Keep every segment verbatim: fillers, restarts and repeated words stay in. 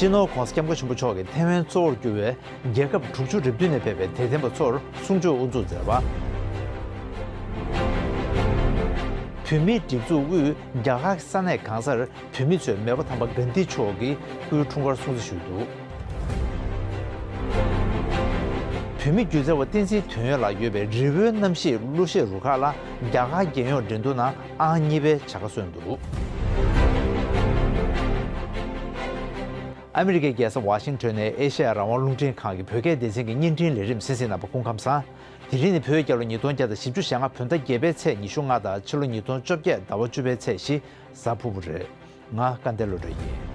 སྤྱི་ནོར་༧གོང་ས་༧སྐྱབས་མགོན་ཆེན་པོ་མཆོག་གིས་ཐའེ་ཝན་གཙོ་བོར་གྱུར་བའི་རྒྱལ་ཁབ་དྲུག་ཅུ་རེ་བདུན་ནས་ཕེབས་པའི་དད་ལྡན་པ་ཚོར་གསུང་ཆོས་དབུ་འཛུགས་མཛད་པ། བོད་མིའི་སྒྲིག་འཛུགས་དབུས་རྒྱ་གར་གྱི་ས་གནས་གང་སར་བོད་མི་ཚོས་མེས་པོ་དམ་པ་གྷན་དྷི་མཆོག་གི་སྐུའི་འཁྲུངས་སྐར་སྲུང་བརྩི་ཞུས་འདུག་བོད་མི་སྒྱུ་རྩལ་བ་བསྟན་འཛིན་དོན་ཡོད་ལགས་ཡོད་པའི་རི་བོའི་གནམ་གཤིས་གླུ་གཞས་རུ་ཁག་ལ་རྒྱ་གར་རྒྱལ་ཡོངས་འགྲན་བསྡུར་ནང་ཨང་གཉིས་པའི་བྱ་དགའ་སོན་འདུག་ཨ་མི་རི་ཀའི་རྒྱལ་ས་ཝ་ཤིང་ཊོན་ནས་ཨེ་ཤེ་ཡ་རང་དབང་རླུང་འཕྲིན་ཁང་གི་བོད་སྐད་སྡེ་ཚན་གྱི་བརྙན་འཕྲིན་ལས་རིམ་གསན་གཟིགས་གནང་བ་སྐུ་ཁམས་བཟང་། དེ་རིང་ནི་བོད་རྒྱལ་ལོ་ཉིས་སྟོང་བརྒྱ་དང་བཞི་བཅུ་ཞེ་ལྔ་བོད་ཟླ་བརྒྱད་པའི་ཚེས་ཉི་ཤུ་ལྔ་དང་ཕྱི་ལོ་ཉིས་སྟོང་བཅོ་བརྒྱད་ཟླ་བ་བཅུ་པའི་ཚེས་བཞི་གཟའ་ཕུར་བུ་རེད། ང་སྐལ་ལྡན་བློ་གྲོས་ཡིན།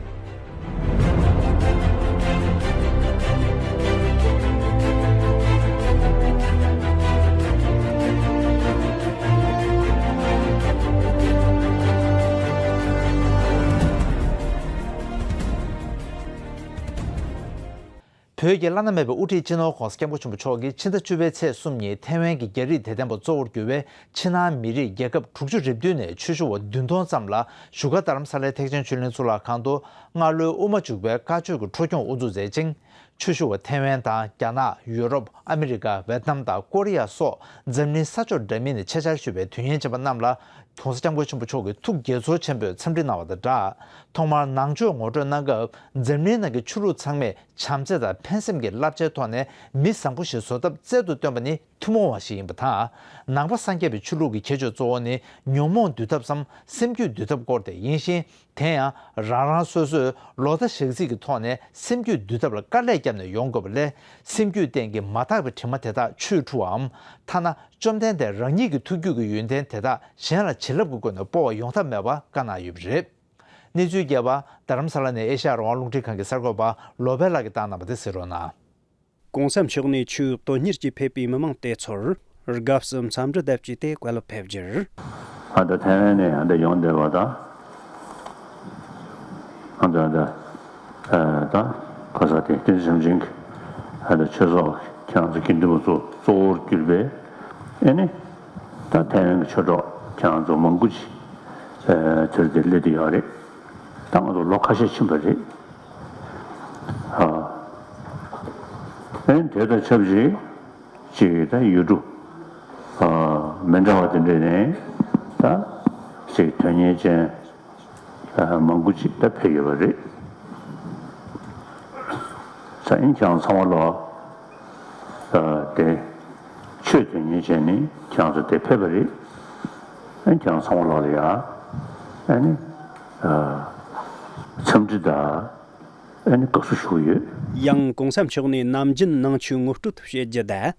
བོད་ཀྱི་བླ་ན་མེད་པའི་དབུ་ཁྲིད་སྤྱི་ནོར་༧གོང་ས་༧སྐྱབས་མགོན་ཆེན་པོ་མཆོག་གིས་ཕྱི་ཟླ་བཅུ་པའི་ཚེས་གསུམ་ཉིན་ཐའེ་ཝན་གྱི་རྒྱ་རིགས་དད་ལྡན་པ་གཙོ་བོར་གྱུར་བའི་ཕྱི་ནང་མི་རིགས་རྒྱལ་ཁབ་དྲུག་ཅུ་རེ་བདུན་ནས་ཆོས་ཞུ་བ་བདུན་སྟོང་ཙམ་ལ་བཞུགས་སྒར་རྡ་རམ་ས་ལའི་ཐེག་ཆེན་ཆོས་གླིང་གཙུག་ལག་ཁང་དུ་སྔ་ལོའི་དབུ་མ་འཇུག་པའི་བཀའ་ཆོས་ཀྱི་འཕྲོ་སྐྱོང་དབུ་འཛུགས་མཛད་ཅིང་། ཆོས་ཞུ་བ་ཐའེ་ཝན་དང་རྒྱ་ནག་ཡུ་རོབ་ཨ་མི་རི་ཀ་ཝེ་ཏི་ནམ་དང་ཀོ་རི་ཡ་སོགས་འཛམ་གླིང་ས་ཕྱོགས་འདྲ་མིན་ནས་ཆེད་བཅར་ཞུས་པའི་དོན་གཉེར་ཅན་པ་རྣམས་ལ་༧གོང་ས་༧སྐྱབས་མགོན་ཆེན་པོ་མཆོག་གིས་ཐུགས་དགྱེས་ཚོར་ཆེན་པོས་འཚམས་འདྲི་གནང་བ་དང་སྦྲགས། ཐོག་མར་ནང་ཆོས་ངོ་སྤྲོད་གནང་སྐབས་འཛམ་གླིང་ནང་གི་ཆོས་ལུགས་ཚང་མས་བྱམས་བརྩེ་དང་ཕན་སེམས་ཀྱི་བསླབ་བྱའི་ཐོག་ནས་མི་བཟང་པོ་ཞིག་བཟོ་ཐབས་རྩལ་དུ་བཏོན་པ་ནི་ཐུན་མོང་བ་ཞིག་ཡིན་པ་དང་། ནང་པ་སངས་རྒྱས་པའི་ཆོས་ལུགས་ཀྱི་ཁྱད་ཆོས་གཙོ་བོ་ནི་ཉོན་མོངས་འདུལ་ཐབས་སམ་སེམས་རྒྱུད་འདུལ་ཐབས་སྐོར་དེ་ཡིན་ཞིང་། དེ་ཡང་རང་རང་སོ་སོས་ལོ་ཟླ་ཞག་ཚིལ་གྱི་ཐོག་ནས་སེམས་རྒྱུད་འདུལ་ཐབས་ལ་དཀའ་ལས་བརྒྱབ་ནས་ཡོང་དགོས་པ་ལས། སེམས་རྒྱུད་སྟེང་གི་མ་དག་པའི་དྲི་མ་དེ་དག་ཆུས་འཁྲུ་བའམ། ཐ་ན་བཅོམ་ལྡན་འདས་རང་ཉིད་ཀྱི་ཐུགས་རྒྱུད་ཀྱི་ཡོན་ཏན་དེ་དག་གཞན་ལ་བྱིན་རླབས་ཀྱི་སྒོ་ནས་སྤོ་བ་ཡོང་ཐབས་མེད་པ་བཀའ་གནང་ཡོད་པ་རེད། གནས་ཚུལ་རྒྱས་པ། རྡ་རམ་ས་ལ་ནས་ཨེ་ཤ་ཡ་རང་དབང་རླུང་འཕྲིན་ཁང་གི་གསར་འགོད་པ་བློ་བྷེ་ལགས་ཀྱིས་བཏང་གནང་བ་དེ་གཟིགས་རོགས་གནང་། གོང་ས་མཆོག་ནས་ཆོས་དོན་གཉེར་གྱིས་ཕེབས་པའི་མི་མང་དེ་ཚོར་དགའ་བསུ་འཚམས་འདྲི་དང་བཅས་ཏེ་བཀའ་སློབ་ཕེབས་རྒྱུར། ཨ་ད་ཐའེ་ཝན་ནས་ཨ་ད་ཡོང་བསྡད་པ་དང་། ཨ་ད་ཨ་ད་ཨ་ད་ག་ས་དེ་བསྟན་འཛིན་བྱམས་ཆེན་གྱི་ཨ་ད་ཆོས་ཚོགས་ཁྱེད་རང་ཚོ་དགེ་འདུན་པ་ཚོ་གཙོ་བོར་གྱུར་པའི་ཨེ་ནི་ད་ཐའེ་ཝན་གྱི་ཆོས་གྲོགས་ཁྱེད་རང་ཚོ་མང་པོ་ཅིག་ཨ་དེར་དེ་སླེབས་བསྡད་ཡོད་རེད། ད་ང་ཚོ་ལོ་ཁ་ཤས་ཕྱིན་པ་རེད། ཨ་ཨེ་དེ་དང་ཆབས་ཅིག་ཅིག་ད་ཡུལ་གྲུ་ཨ་མི་འདྲ་བ་དེ་འདྲ་ནས་ད་ཅིག་དོན་གཉེར་ཅན་ཨ་མང་པོ་ཅིག་ད་ཕེབས་ཡོད་པ་རེད། ས་ཨིན་ཁྱེད་རང་ཚང་མ་ལོག་ཨ་དེ་ཆོས་དོན་གཉེར་བྱས་ནས་ཁྱེད་རང་ཚོ་དེ་ཕེབས་པ་རེད། ཨ་ཁྱེད་རང་ཚང་མ་ལོག་ལ་ཡ་ཨ་ནི་ཨ་འཚམས་འདྲི་དང་ཨ་ནི་དགའ་བསུ་ཞུ་གི་ཡོད། ཡང་གོང་ས་མཆོག་ནས་ནམ་རྒྱུན་ནང་ཆོས་ངོ་སྤྲོད་བྱེད་རྒྱུ་དང་།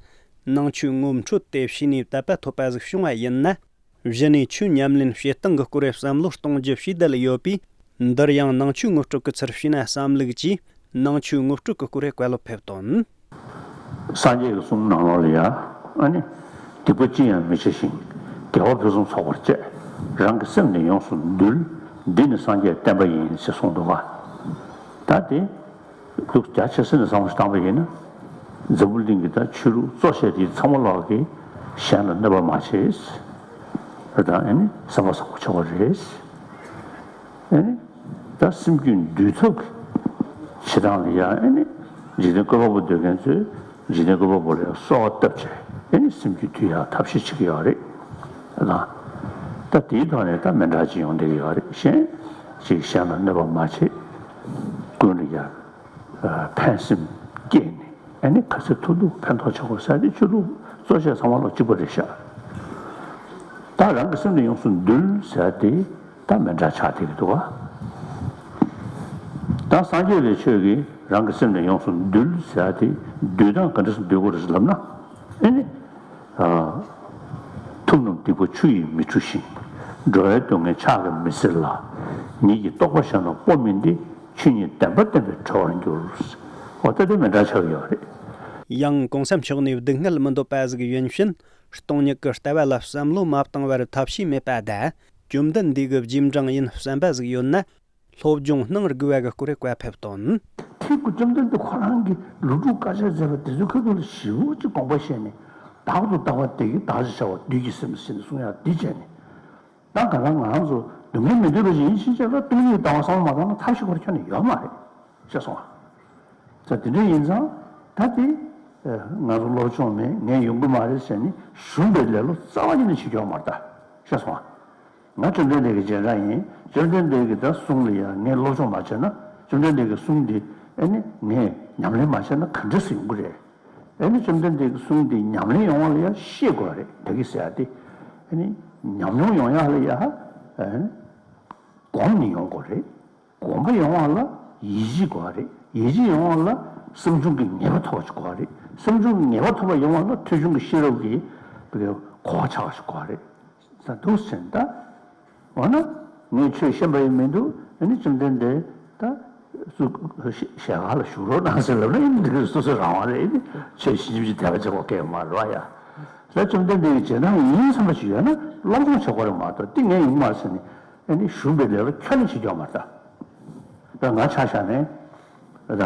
ནང་ཆོས་ངོ་འཕྲོད་དེ་བྱས་ནས་དད་པ་ཐོབ་པ་ཟིག་བྱུང་བ་ཡིན་ན། གཞི་ནས་ཆོས་ཉམས་ལེན་བྱེད་སྟངས་ཀྱི་སྐོར་བསམ་བློ་གཏོང་རྒྱུ་ཞེས་བསྡད་ཡོད་པས། འདིར་ཡང་ནང་ཆོས་ངོ་སྤྲོད་ཀྱི་ཚུལ་བྱས་ན་བསམ་ལུགས་ཀྱིས་ནང་ཆོས་ངོ་སྤྲོད་ཀྱི་སྐོར་བཀའ་སློབ་ཕེབས་དོན། སངས་རྒྱས་ཀྱི་གསུང་ནང་ལོགས་ལ་ཡ་ཨ་ནི་སྡིག་པ་ཅི་ཡང་མི་བྱ་ཞིང་དགེ་བ་ཕུན་སུམ་ཚོགས་པར་སྤྱད། རང་གི་སེམས་ནི་ཡོངས་སུ་འདུལ། འདི་ནི་སངས་རྒྱས་བསྟན་པ་ཡིན་ཞེས་གསུངས་འདུག་ག། ད་དེ་ལུགས་རྒྱ་ཆེ་ས་ནས་བསམ་བློ་བཏང་པ་ཡིན་ན། འཛམ་བུ་གླིང་གི་ད་ཆོས་ལུགས་གཙོ་ཆེ་དེ་ཚང་མ་ལོག་གིས་གཞན་ལ་གནོད་པ་མ་བྱེད། ད་ཨ་ནི་བསམ་པ་བཟང་པོ་ཆགས་པ་རེད། ཨ་ནི་ད་སེམས་རྒྱུད་འདུལ་ཐབས་ཀྱི་བྱེད་སྟངས་ལ་ཡང་ཨ་ནི་འཇིག་རྟེན་བཀོད་པ་པོ་འདོད་མཁན་ཚོས་འཇིག་རྟེན་བཀོད་པ་པོ་ལ་ཡང་གསོལ་བ་བཏབ་བྱས་ཨ་ནི་སེམས་རྒྱུད་འདུལ་ཡག་ཐབས་ཤེས་བྱེད་ཀྱི་ཡོད་རེད། ད་ད་དེའི་ཐོག་ནས་ད་མི་འདྲ་ཅིག་ཡོང་བསྡད་ཀྱི་ཡོད་རེད། གཞན་ཅིག་གཞན་ལ་གནོད་པ་མ་བྱེད། ཀུན་ལ་ཡང་ཕན་སེམས་སྐྱེས་ནས་ཨ་ནི་ག་ཚོད་ཐུབ་ཐུབ་ཕན་ཐོགས་ཆེ་བོ་ཟེར་ཏེ་ཆོས་ལུགས་གཙོ་ཆེ་ཚང་མ་ལོག་གཅིག་པ་རེད་ཤག། ད་རང་གི་སེམས་ནི་ཡོངས་སུ་འདུལ་ཟེར་ཏེ་ད་མི་འདྲ་ཆགས་བསྡད་ཀྱི་འདུག་ག། ད་སངས་རྒྱས་པའི་ཆོས་ཀྱིས་རང་གི་སེམས་ནི་ཡོངས་སུ་འདུལ་ཟེར་ཏེ་འདུལ་སྟངས་ག་འདྲ་སེ་འདུལ་དགོས་རེད་ལབ་ན་ཨ་ནི། ཐུབ་རྣམས་སྡིག་པ་ཆུ་ཡིས་མི་འཁྲུ་ཞིང་། འགྲོ་བའི་སྡུག་བསྔལ་ཕྱག་གིས་མི་སེལ་ལ། ཉིད་ཀྱི་རྟོགས་པ་གཞན་དུ་སྤོ་མིན་ཏེ། ཆོས་ཉིད་བདེན་པ་བསྟན་པས་གྲོལ་བར་འགྱུར། འོ་ད་དེ་མི་འདྲ་ཆགས་ཡོད་རེད། ཡང་གོང་ས་མཆོག་ནས་སྡུག་བསྔལ་མི་འདོད་པ་ཟིག་ཡིན་ཕྱིན་སྟོང་ཉིད་ཀྱི་ལྟ་བ་ལ་བསམ་བློ་མ་བཏང་བར་ཐབས་ཤེས་མེད་པ་དང་བཅོམ་ལྡན་འདས་ཀྱི་རྗེས་འབྲང་ཡིན་བསམ་པ་ཟིག་ཡོད་ན། སློབ་སྦྱོང་གནང་དགོས་པ་གི་སྐོར་བཀའ་ཕེབས་དོན། ཐེག་པ་བཅོམ་ལྡན་འདས་ཁོ་རང་གི་ལོ་དྲུག་དཀའ་སྤྱད་མཛད་པ་དེ་ཚོའི་ཁ་ཐུག་ལ་ཞེ་པོ་ཅིག་དགོངས་པ་བཞེས་ནས་བདག་ཏུ་ལྟ་བ་དེ་གིས་བདག་ཅེས་བྱ་བ་བདུད་ཀྱི་སེམས་ཟེར་ནས་གསུང་ཡག་འདི་བྱས་ནས། ད་ག་ལ་ང་རང་ཚོ་སྡུག་བསྔལ་མི་འདོད་པ་ཞིག་ཡིན་ཕྱིན་ཆད་ལ་སྟོང་ཉིད་ལྟ་བ་བསམ་བློ་མ་བཏང་ན་ཐབས་ཤེས་ཁོ་རང་ཁྱོན་ནས་ཡོད་མ་རེད། ཤེས་སོང་ཨ། ད་དེ་འདྲ་ཡིན་ཙང་ད་དེ་ང་ཚོ་སློབ་སྦྱོང་མེད། ངས་ཡོང་གི་མ་རེད་ཟེར་ནས་ཞུམ་པའི་ལེ་ལོ་རྩ་བ་ཉིད་ནས་བྱེད་རྒྱུ་མ་རེད་ད། ཤེས་སོང་ཨ། ང་བཅོམ་ལྡན་འདས་ཀྱི་རྗེས་འབྲང་ཡིན། བཅོམ་ལྡན་འདས་ཀྱི་ད་གསུང་ལ་ཡང་ངས་སློབ་སྦྱོང་མ་བྱས་ན། བཅོམ་ལྡན་འདས་ཀྱི་གསུང་འདི་ཨེ་ནི་ངས་ཉམས་ལེན་མ་བྱས་ན་ག་འདྲ་སེ་ཡོང་གི་རེད། ཨེ་ནི་བཅོམ་ལྡན་འདས་ཀྱི་གསུང་འདི་ཉམས་ལེན་ཡོང་བ་ལ་ཡང་ཤེས་དགོས་རེད། ད་གི་ཟེར་ཡ་དེ་ཨེ་ནི་ཉམས་མྱོང་ཡོང་ཡ་ལ་ཡང་ཨེ་ནི་སྒོམ་ནས་ཡོང་དགོས་རེད། སྒོམ་པ་ཡོང་བ་ལ་ཡིད་ཆེས་དགོས་རེད། ཡིད་ཆེས་ཡོང་བ་ལ་བསམ་བྱུང་གི་ངེས་པ་ཐོབ་པ་ཞིག་དགོས་རེད། བསམ་བྱུང་གི་ངེས་པ་ཐོབ་པ་ཡོང་བ་ལ་ཐོས་བྱུང་གི་ཤེས་རབ་ཀྱི་གོ་བ་ཆགས་པ་ཞིག་དགོས་རེད། ད་འདུག་ཟེར་ད། འོ་ན་ངས་ཆོས་ཤེས་པ་ཡིན་མི་འདུག་ཨ་ནི་བཅོམ་ལྡན་འདས་ད་སུ་ཞལ་སྒང་ལ་བཞུགས་རོགས་གནང་ཟེར་ལབ་ན་ཨེ་ནི་འདི་ག་སོ་སོའི་རང་དབང་རེད། ཨེ་ནི་ཆོས་ཞིབ་འཇུག་དད་པ་བྱེད་དགོས་སྐད་མ་རེད་བ་ཡ། ད་བཅོམ་ལྡན་འདས་ཀྱི་རྗེས་འབྲང་ཡིན་བསམ་པ་ཞིག་ཡོད་ན་སློབ་སྦྱོང་བྱེད་དགོས་རེད་མ་གཏོགས་འདི་ངས་ཡོང་མ་ཟེར་ནས་ཨེ་ནི་ཞུམ་པའི་ལེ་ལོ་ཁྱོན་ནས་བྱེད་རྒྱུ་མ་རེད་ད། ད་ང་ཆ་བཞག་ནས་ད་ད།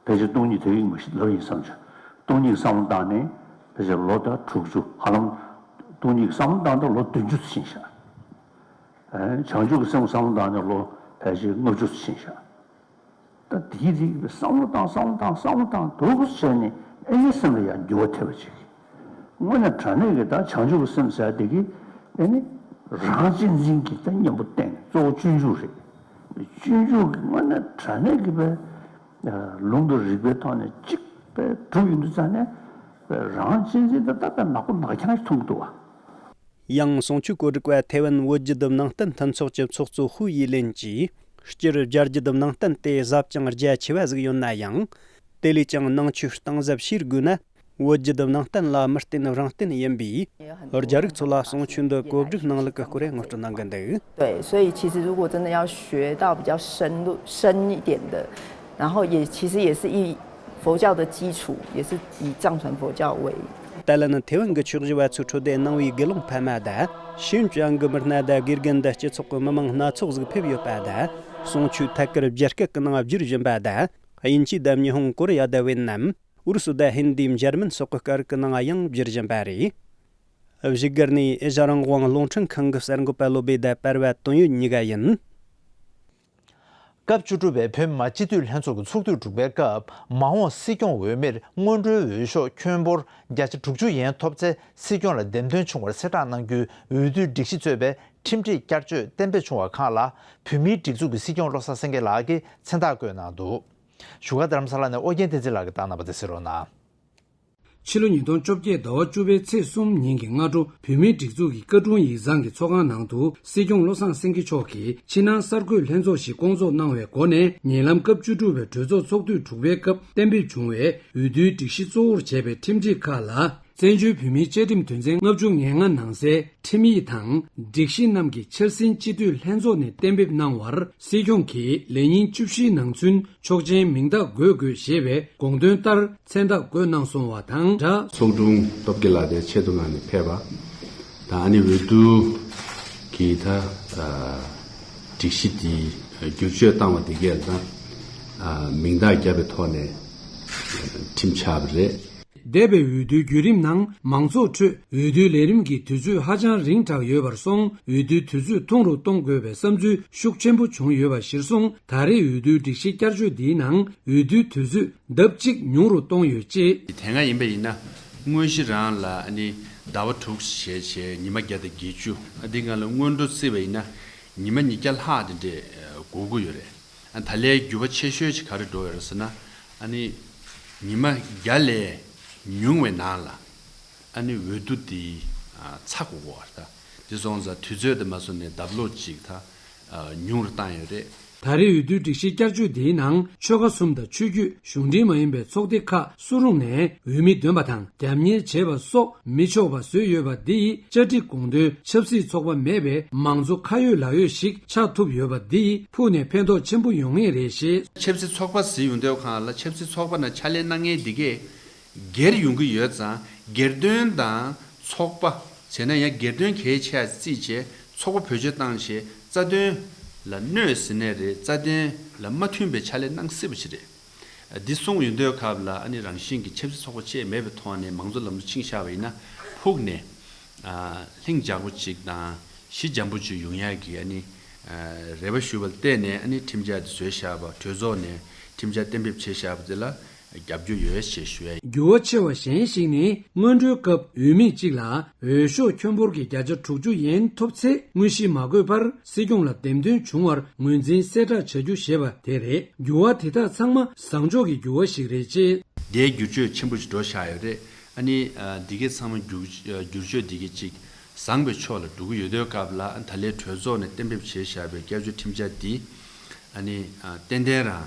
ཕལ་ཆེར་སྟོང་ཉིད་ཐོན་ཡིག་མ་ཞིག་ལབ་ཡིན་བསམ་བྱུང་། སྟོང་ཉིད་བསམ་བློ་བཏང་ནས་ཕལ་ཆེར་ལོ་ད་དྲུག་ཅུ། ཧ་ལམ་སྟོང་ཉིད་བསམ་བློ་བཏང་དུས་ལོ་བདུན་ཅུ་ཕྱིན་ཤག་བྱང་ཆུབ་ཀྱི་སེམས་བསམ་བློ་བཏང་ནས་ལོ་ཕལ་ཆེར་ལྔ་བཅུ་ཕྱིན་ཤག་ད་དེའི་རིགས་ཀྱི་བསམ་བློ་བཏང་བསམ་བློ་བཏང་བསམ་བློ་བཏང་འདུག་བྱས་ནས་ཨེ་ནི་སེམས་ལ་ཡང་འགྱུར་བ་ཐེབས་པ་ཅིག་དངོས་གནས་དྲང་གནས་ཀྱི་ད་བྱང་ཆུབ་ཀྱི་སེམས་ཟེར་དེ་གི་ཨེ་ནི་རང་གཅེས་འཛིན་གྱི་ད་གཉེན་པོ་བསྟེན་གཙོ་བོ་སྤྱོད་འཇུག་རེད། སྤྱོད་འཇུག་གི་དངོས་གནས་དྲང་གནས་ཀྱི་པའི་ལུང་དང་རིགས་པའི་ཐོག་ནས་གཅིག་པའི་གྲུབ་ཡོང་དུས་ཙང་ནས་རང་གཅེས་འཛིན་དེ་ད་ལྟ་ནག་པོ་ནག་རྐྱང་ཞིག་མཐོང་གི་འདུག་བ། ཡང་གསུང་ཆོས་གོ་སྒྲིག་པ་ཐེ་ཝན་བོད་བརྒྱུད་ནང་བསྟན་མཐུན་ཚོགས་ཀྱི་ཚོགས་གཙོ་ཧུའུ་ཡི་ལིན་གྱིས། སྤྱིར་རྒྱ་བརྒྱུད་ནང་བསྟན་དེ་ཟབ་ཅིང་རྒྱ་ཆེ་བ་ཟིག་ཡོད་ན་ཡང་། དེ་ལས་ཀྱང་ནང་ཆོས་གཏིང་ཟབ་ཤེས་དགོས་ན། བོད་བརྒྱུད་ནང་བསྟན་ལ་མི་བརྟེན་རང་བརྟེན་ཡིན་པས། རྒྱ་རིགས་ཚོ་ལ་གསུང་ཆོས་འདི་གོ་སྒྲིག་གནང་ལུགས་ཀྱི་སྐོར་ངོ་སྤྲོད་གནང་གི་འདུག 对，所以其实如果真的要学到比较深入深一点的，然后也其实也是以佛教的基础，也是以藏传佛教为 ཏཱ་ལན་ཐེ་ཝན་གྱི་ཆོས་བཞི་པ་ཚོའི་ཁྲོད་དུ་གནང་བའི་དགེ་སློང་ཕ་མ་དང་། ཤེས་ཡོན་ཅན་གྱི་མི་སྣ་དང་དགེ་རྒན་དང་སྤྱི་ཚོགས་ཀྱི་མི་མང་སྣ་ཚོགས་ཟིག་ཕེབས་ཡོད་པ་དང་། གསུང་ཆོས་ཐད་ཀར་རྒྱ་སྐད་ཀྱི་ནང་བསྒྱུར་བཞིན་པ་དང་། དབྱིན་ཇི་དང་ཉི་ཧོང་ཀོ་རི་ཡ་དང་ཝེ་ནམ། ཨུ་རུ་སུ་དང་ཧིན་དི། འཇར་མན་སོགས་ཀྱི་སྐད་རིགས་ཀྱི་ནང་ཡང་བསྒྱུར་བཞིན་པ་རེད། བཞུགས་སྒར་ནས་ཨེ་ཤ་རང་དབང་རླུང་འཕྲིན་ཁང་གི་གསར་འགོད་པ་བློ་བྷེ་དང་པར་བ་དོན་ཡོད་གཉིས་ཀ་ཡིན། སྐབས་བཅུ་དྲུག་པའི་བོད་མི་མང་སྤྱི་འཐུས་ལྷན་ཚོགས་ཀྱི་ཚོགས་དུས་དྲུག་པའི་སྐབས་མ་འོངས་སྲིད་སྐྱོང་འོས་མིར་སྔོན་འགྲོའི་འོས་ཤོག་ཁྱོན་འབོར་བརྒྱ་ཆ་དྲུག་ཅུ་ཡན་ཐོབ་ཚེ་སྲིད་སྐྱོང་ལ་འདེམས་ཐོན་བྱུང་བར་གསལ་བསྒྲགས་གནང་རྒྱུའི་འོས་བསྡུའི་སྒྲིག་གཞི་གཙོས་པའི་ཁྲིམས་སྒྲིག་བསྐྱར་བཅོས་གཏན་འབེབས་བྱུང་བ་ཁག་ལ་བོད་མིའི་སྒྲིག་འཛུགས་ཀྱི་སྲིད་སྐྱོང་བློ་བཟང་སེང་གེ་ལགས་ཀྱིས་མཚན་རྟགས་བཀོད་གནང་འདུག་བཞུགས་སྒར་རྡ་རམ་ས་ལ་ནས་ཨོ་རྒྱན་བསྟན་འཛིན་ལགས་ཀྱིས་བཏང་གནང་བ་དེ་གསན་རོགས་གནང་། ཕྱི་ལོ་ཉིས་སྟོང་བཅོ་བརྒྱད་ཟླ་བ་བཅུ་པའི་ཚེས་གསུམ་ཉིན་གྱི་སྔ་དྲོ་བོད་མིའི་སྒྲིག་འཛུགས་ཀྱི་བཀའ་དྲུང་ཡིག་ཚང་གི་ཚོགས་ཁང་ནང་དུ་སྲིད་སྐྱོང་བློ་བཟང་སེང་གེ་མཆོག་གིས་ཕྱི་ནང་གསར་འགོད་ལྷན་ཚོགས་ཤིག་བསྐོང་ཚོགས་གནང་བའི་སྒོ་ནས་ཉེ་ལམ་སྐབས་བཅུ་དྲུག་པའི་གྲོས་ཚོགས་ཚོགས་དུས་དྲུག་པའི་སྐབས་གཏན་འབེབས་བྱུང་བའི་འོས་བསྡུའི་སྒྲིག་གཞི་གཙོ་བོར་བྱས་པའི་ཁྲིམས་སྒྲིག་ཁག་ལ། བཙན་བྱོལ་བོད་མིའི་བཅའ་ཁྲིམས་དོན་ཚན་ལྔ་བཅུ་ང་ལྔ་ནང་གསལ་ཁྲིམས་ཡིག་དང་སྒྲིག་གཞི་རྣམས་ཀྱི་འཆར་ཟིན་སྤྱི་འཐུས་ལྷན་ཚོགས་ནས་གཏན་འབེབས་གནང་བར་སྲིད་སྐྱོང་གིས་ལས་ཉིན་བཅུ་བཞིའི་ནང་ཚུན་ཆོག་མཆན་མིང་རྟགས་འགོད་དགོས་ཞེས་པའི་དགོངས་དོན་ལྟར་མཚན་རྟགས་བཀོད་གནང་སོང་བ་དང་སྦྲགས། ཚོགས་དྲུང་སྟོབས་རྒྱལ་ལགས་དེ་ཆེད་དུ་མངགས་ནས་ཕེབས་པ་དང་ཨ་ནི་འོས་བསྡུ་གི་ད་སྒྲིག་གཞི་དེ་བསྒྱུར་བཅོས་བཏང་བ་དེ་གས་ད་མིང་རྟགས་བརྒྱབ་པའི་ཐོག་ནས་ཁྲིམས་ཆགས་པ་རེད། འདས་པའི་འོས་བསྡུའི་བརྒྱུད་རིམ་ནང་མང་ཚོགས་ཁྲོད་འོས་བསྡུའི་ལས་རིམ་གྱི་དུས་ཚོད་ཧ་ཅང་རིང་དྲགས་ཡོད་པར་སོང་འོས་བསྡུའི་དུས་ཚོད་ཐུང་རུ་གཏོང་དགོས་པའི་བསམ་ཚུལ་ཤུགས་ཆེན་པོ་བྱུང་ཡོད་པ་གཞིར་བཟུང་ད་རེས་འོས་བསྡུའི་སྒྲིག་གཞི་བསྐྱར་བཅོས་འདིའི་ནང་འོས་བསྡུའི་དུས་ཚོད་ལྡབ་གཅིག་ཉུང་རུ་གཏོང་ཡོད་ཅེས། དེ་སྔ་ཡིན་པ་ཡིན་ན་དངོས་གཞི་རང་ལ་ནི་ཟླ་བ་དྲུག་བྱས་བྱས་ཉི་མ་བརྒྱ་དང་བརྒྱད་ཅུ་འདི་སྒང་ལ་སྔོན་འགྲོ་བརྩིས་པ་ཡིན་ན་ཉི་མ་ཉིས་བརྒྱ་ལྷག་དེ་འདྲས་འགོར་གྱི་ཡོད་རེད། ད་ལྟའི་འགྱུར་བ་ཆེ་ཤོས་ཅིག་ག་རེ་འགྲོ་ཡོད་རེད་ཟེར་ན། ཨ་ནི་ཉི་མ་བརྒྱ་ལས་ཉུང་བའི་ནང་ལ་ཨ་ནི་འོས་བསྡུ་འདི་ཚར་དགོས་ཀྱི་ཡོད་རེད། ད་འདི་སོང་ཙང་དུས་ཚོད་དེ་མ་སོང་ནས་ལྡབ་ལོག་ཅིག་ད་ཉུང་རུ་བཏང་ཡོད་རེད། ད་རེས་འོས་བསྡུའི་སྒྲིག་གཞི་བསྐྱར་བཅོས་འདིའི་ནང་ཆོལ་ཁ་གསུམ་དང་ཆོས་བརྒྱུད་གཞུང་འབྲེལ་མ་ཡིན་པའི་ཚོགས་སྡེ་ཁག་སུ་རུང་ནས་འོས་མི་འདོན་པ་དང་རྒྱབ་གཉེར་བྱེད་པ་སོགས་མི་ཆོག་པ་བཟོས་ཡོད་པ་འདི་ཡིས་བཅའ་སྒྲིག་དགོངས་དོན་ཆབ་སྲིད་ཚོགས་པ་མེད་པའི་མང་གཙོ་ཁ་ཡོད་ལག་ཡོད་ཞིག་ཆགས་ཐུབ་ཡོད་པ་འདི་ཡིས་ཕུགས་ནས་ཕན་ཐོགས་ཆེན་པོ་ཡོང་ངེས་རེད་ཞེས། ཆབ་སྲིད་ཚོགས་པ་ཟེར་ཡོང་དུས་སྒང་ལ་ཆབ་སྲིད་ཚོགས་པ་ནང་ཕྱག་ལས་གནང་མཁན་འདི་གས་སྒེར་ཡོང་གི་ཡོད་ཙང་སྒེར་དོན་དང་ཚོགས་པ་བྱས་ན་ཡང་སྒེར་དོན་གལ་ཆེ་བ་བརྩིས་བྱས་ཚོགས་པ་བེད་སྤྱོད་བཏང་བྱས་རྩ་དོན་ལ་གནོད་ཟེར་ནའི་རེད། རྩ་དོན་ལ་མ་མཐུན་པའི་ཕྱག་ལས་གནང་སྲིད་པ་ཞིག་རེད། འདི་གསུངས་ཡོང་དུས་སྐབས་ལ་ཨ་ནི་རང་བཞིན་གྱི་ཆབ་སྲིད་ཚོགས་པ་བཅས་མེད་པའི་ཐོག་ནས་མང་གཙོ་ལམ་ལུགས་ཕྱིན་བཞག་པ་ཡིན་ན་ཕུགས་ནས་ཨ་ལྷིང་འཇགས་པོ་ཅིག་དང་གཞི་འཇམ་པོ་ཅིག་ཡོང་ཡག་གི་ཨ་ནི་ རེ་བ་ཞུ་བ་ལ་བརྟེན་ནས་ཨ་ནི་ཁྲིམས་འཆར་དེ་བཟོས་བཞག་པ། གྲོས་ཚོགས་ནས་ཁྲིམས་འཆར་གཏན་འབེབས་བྱས་བཞག་པ་དེ་ལ་རྒྱབ་སྐྱོར་ཡོད་ཅེས་ཞུ་ཡ་ཡིན། འགྱུར་བ་ཆེ་བ་གཞན་ཞིག་ནི། སྔོན་འགྲོའི་སྐབས་འོས་མི་གཅིག་ལ་འོས་ཤོག་ཁྱོན་འབོར་གྱི་བརྒྱ་ཆ་དྲུག་ཅུ་ཡན་ཐོབ་ཚེ། དངོས་གཞི་མ་དགོས་པར་སྲིད་སྐྱོང་ལ་འདེམས་ཐོན་བྱུང་བར་ངོས་འཛིན་གསལ་བསྒྲགས་བྱ་རྒྱུ་ཞེས་པ་དེ་རེད། འགྱུར་བ་དེ་དག་ཚང་མ་བཟང་ཕྱོགས་ཀྱི་འགྱུར་བ་ཞིག་རེད་ཅེས། དེའི་བསྒྱུར་བཅོས་ཆེན་པོ་ཞིག་འགྲོ་བཞག་ཡོད་རེད། ཨ་ནི་འདི་གའི་ཚང་མ་བསྒྱུར་བསྒྱུར་བཅོས་འདི་གའི་གཅིག་བཟང་པའི་ཕྱོགས་ལ་འགྲོ་གི་ཡོད་དུས་སྐབས་ལ། ཨ་ནི་ད་ལན་གྲོས་ཚོགས་ནས་གཏན་འབེབས་བྱས་བཞག་པའི་བསྐྱར་བཅོས་ཁྲིམས་འཆར་འདི། ཨ་ནི་ཏན་ཏན་རང་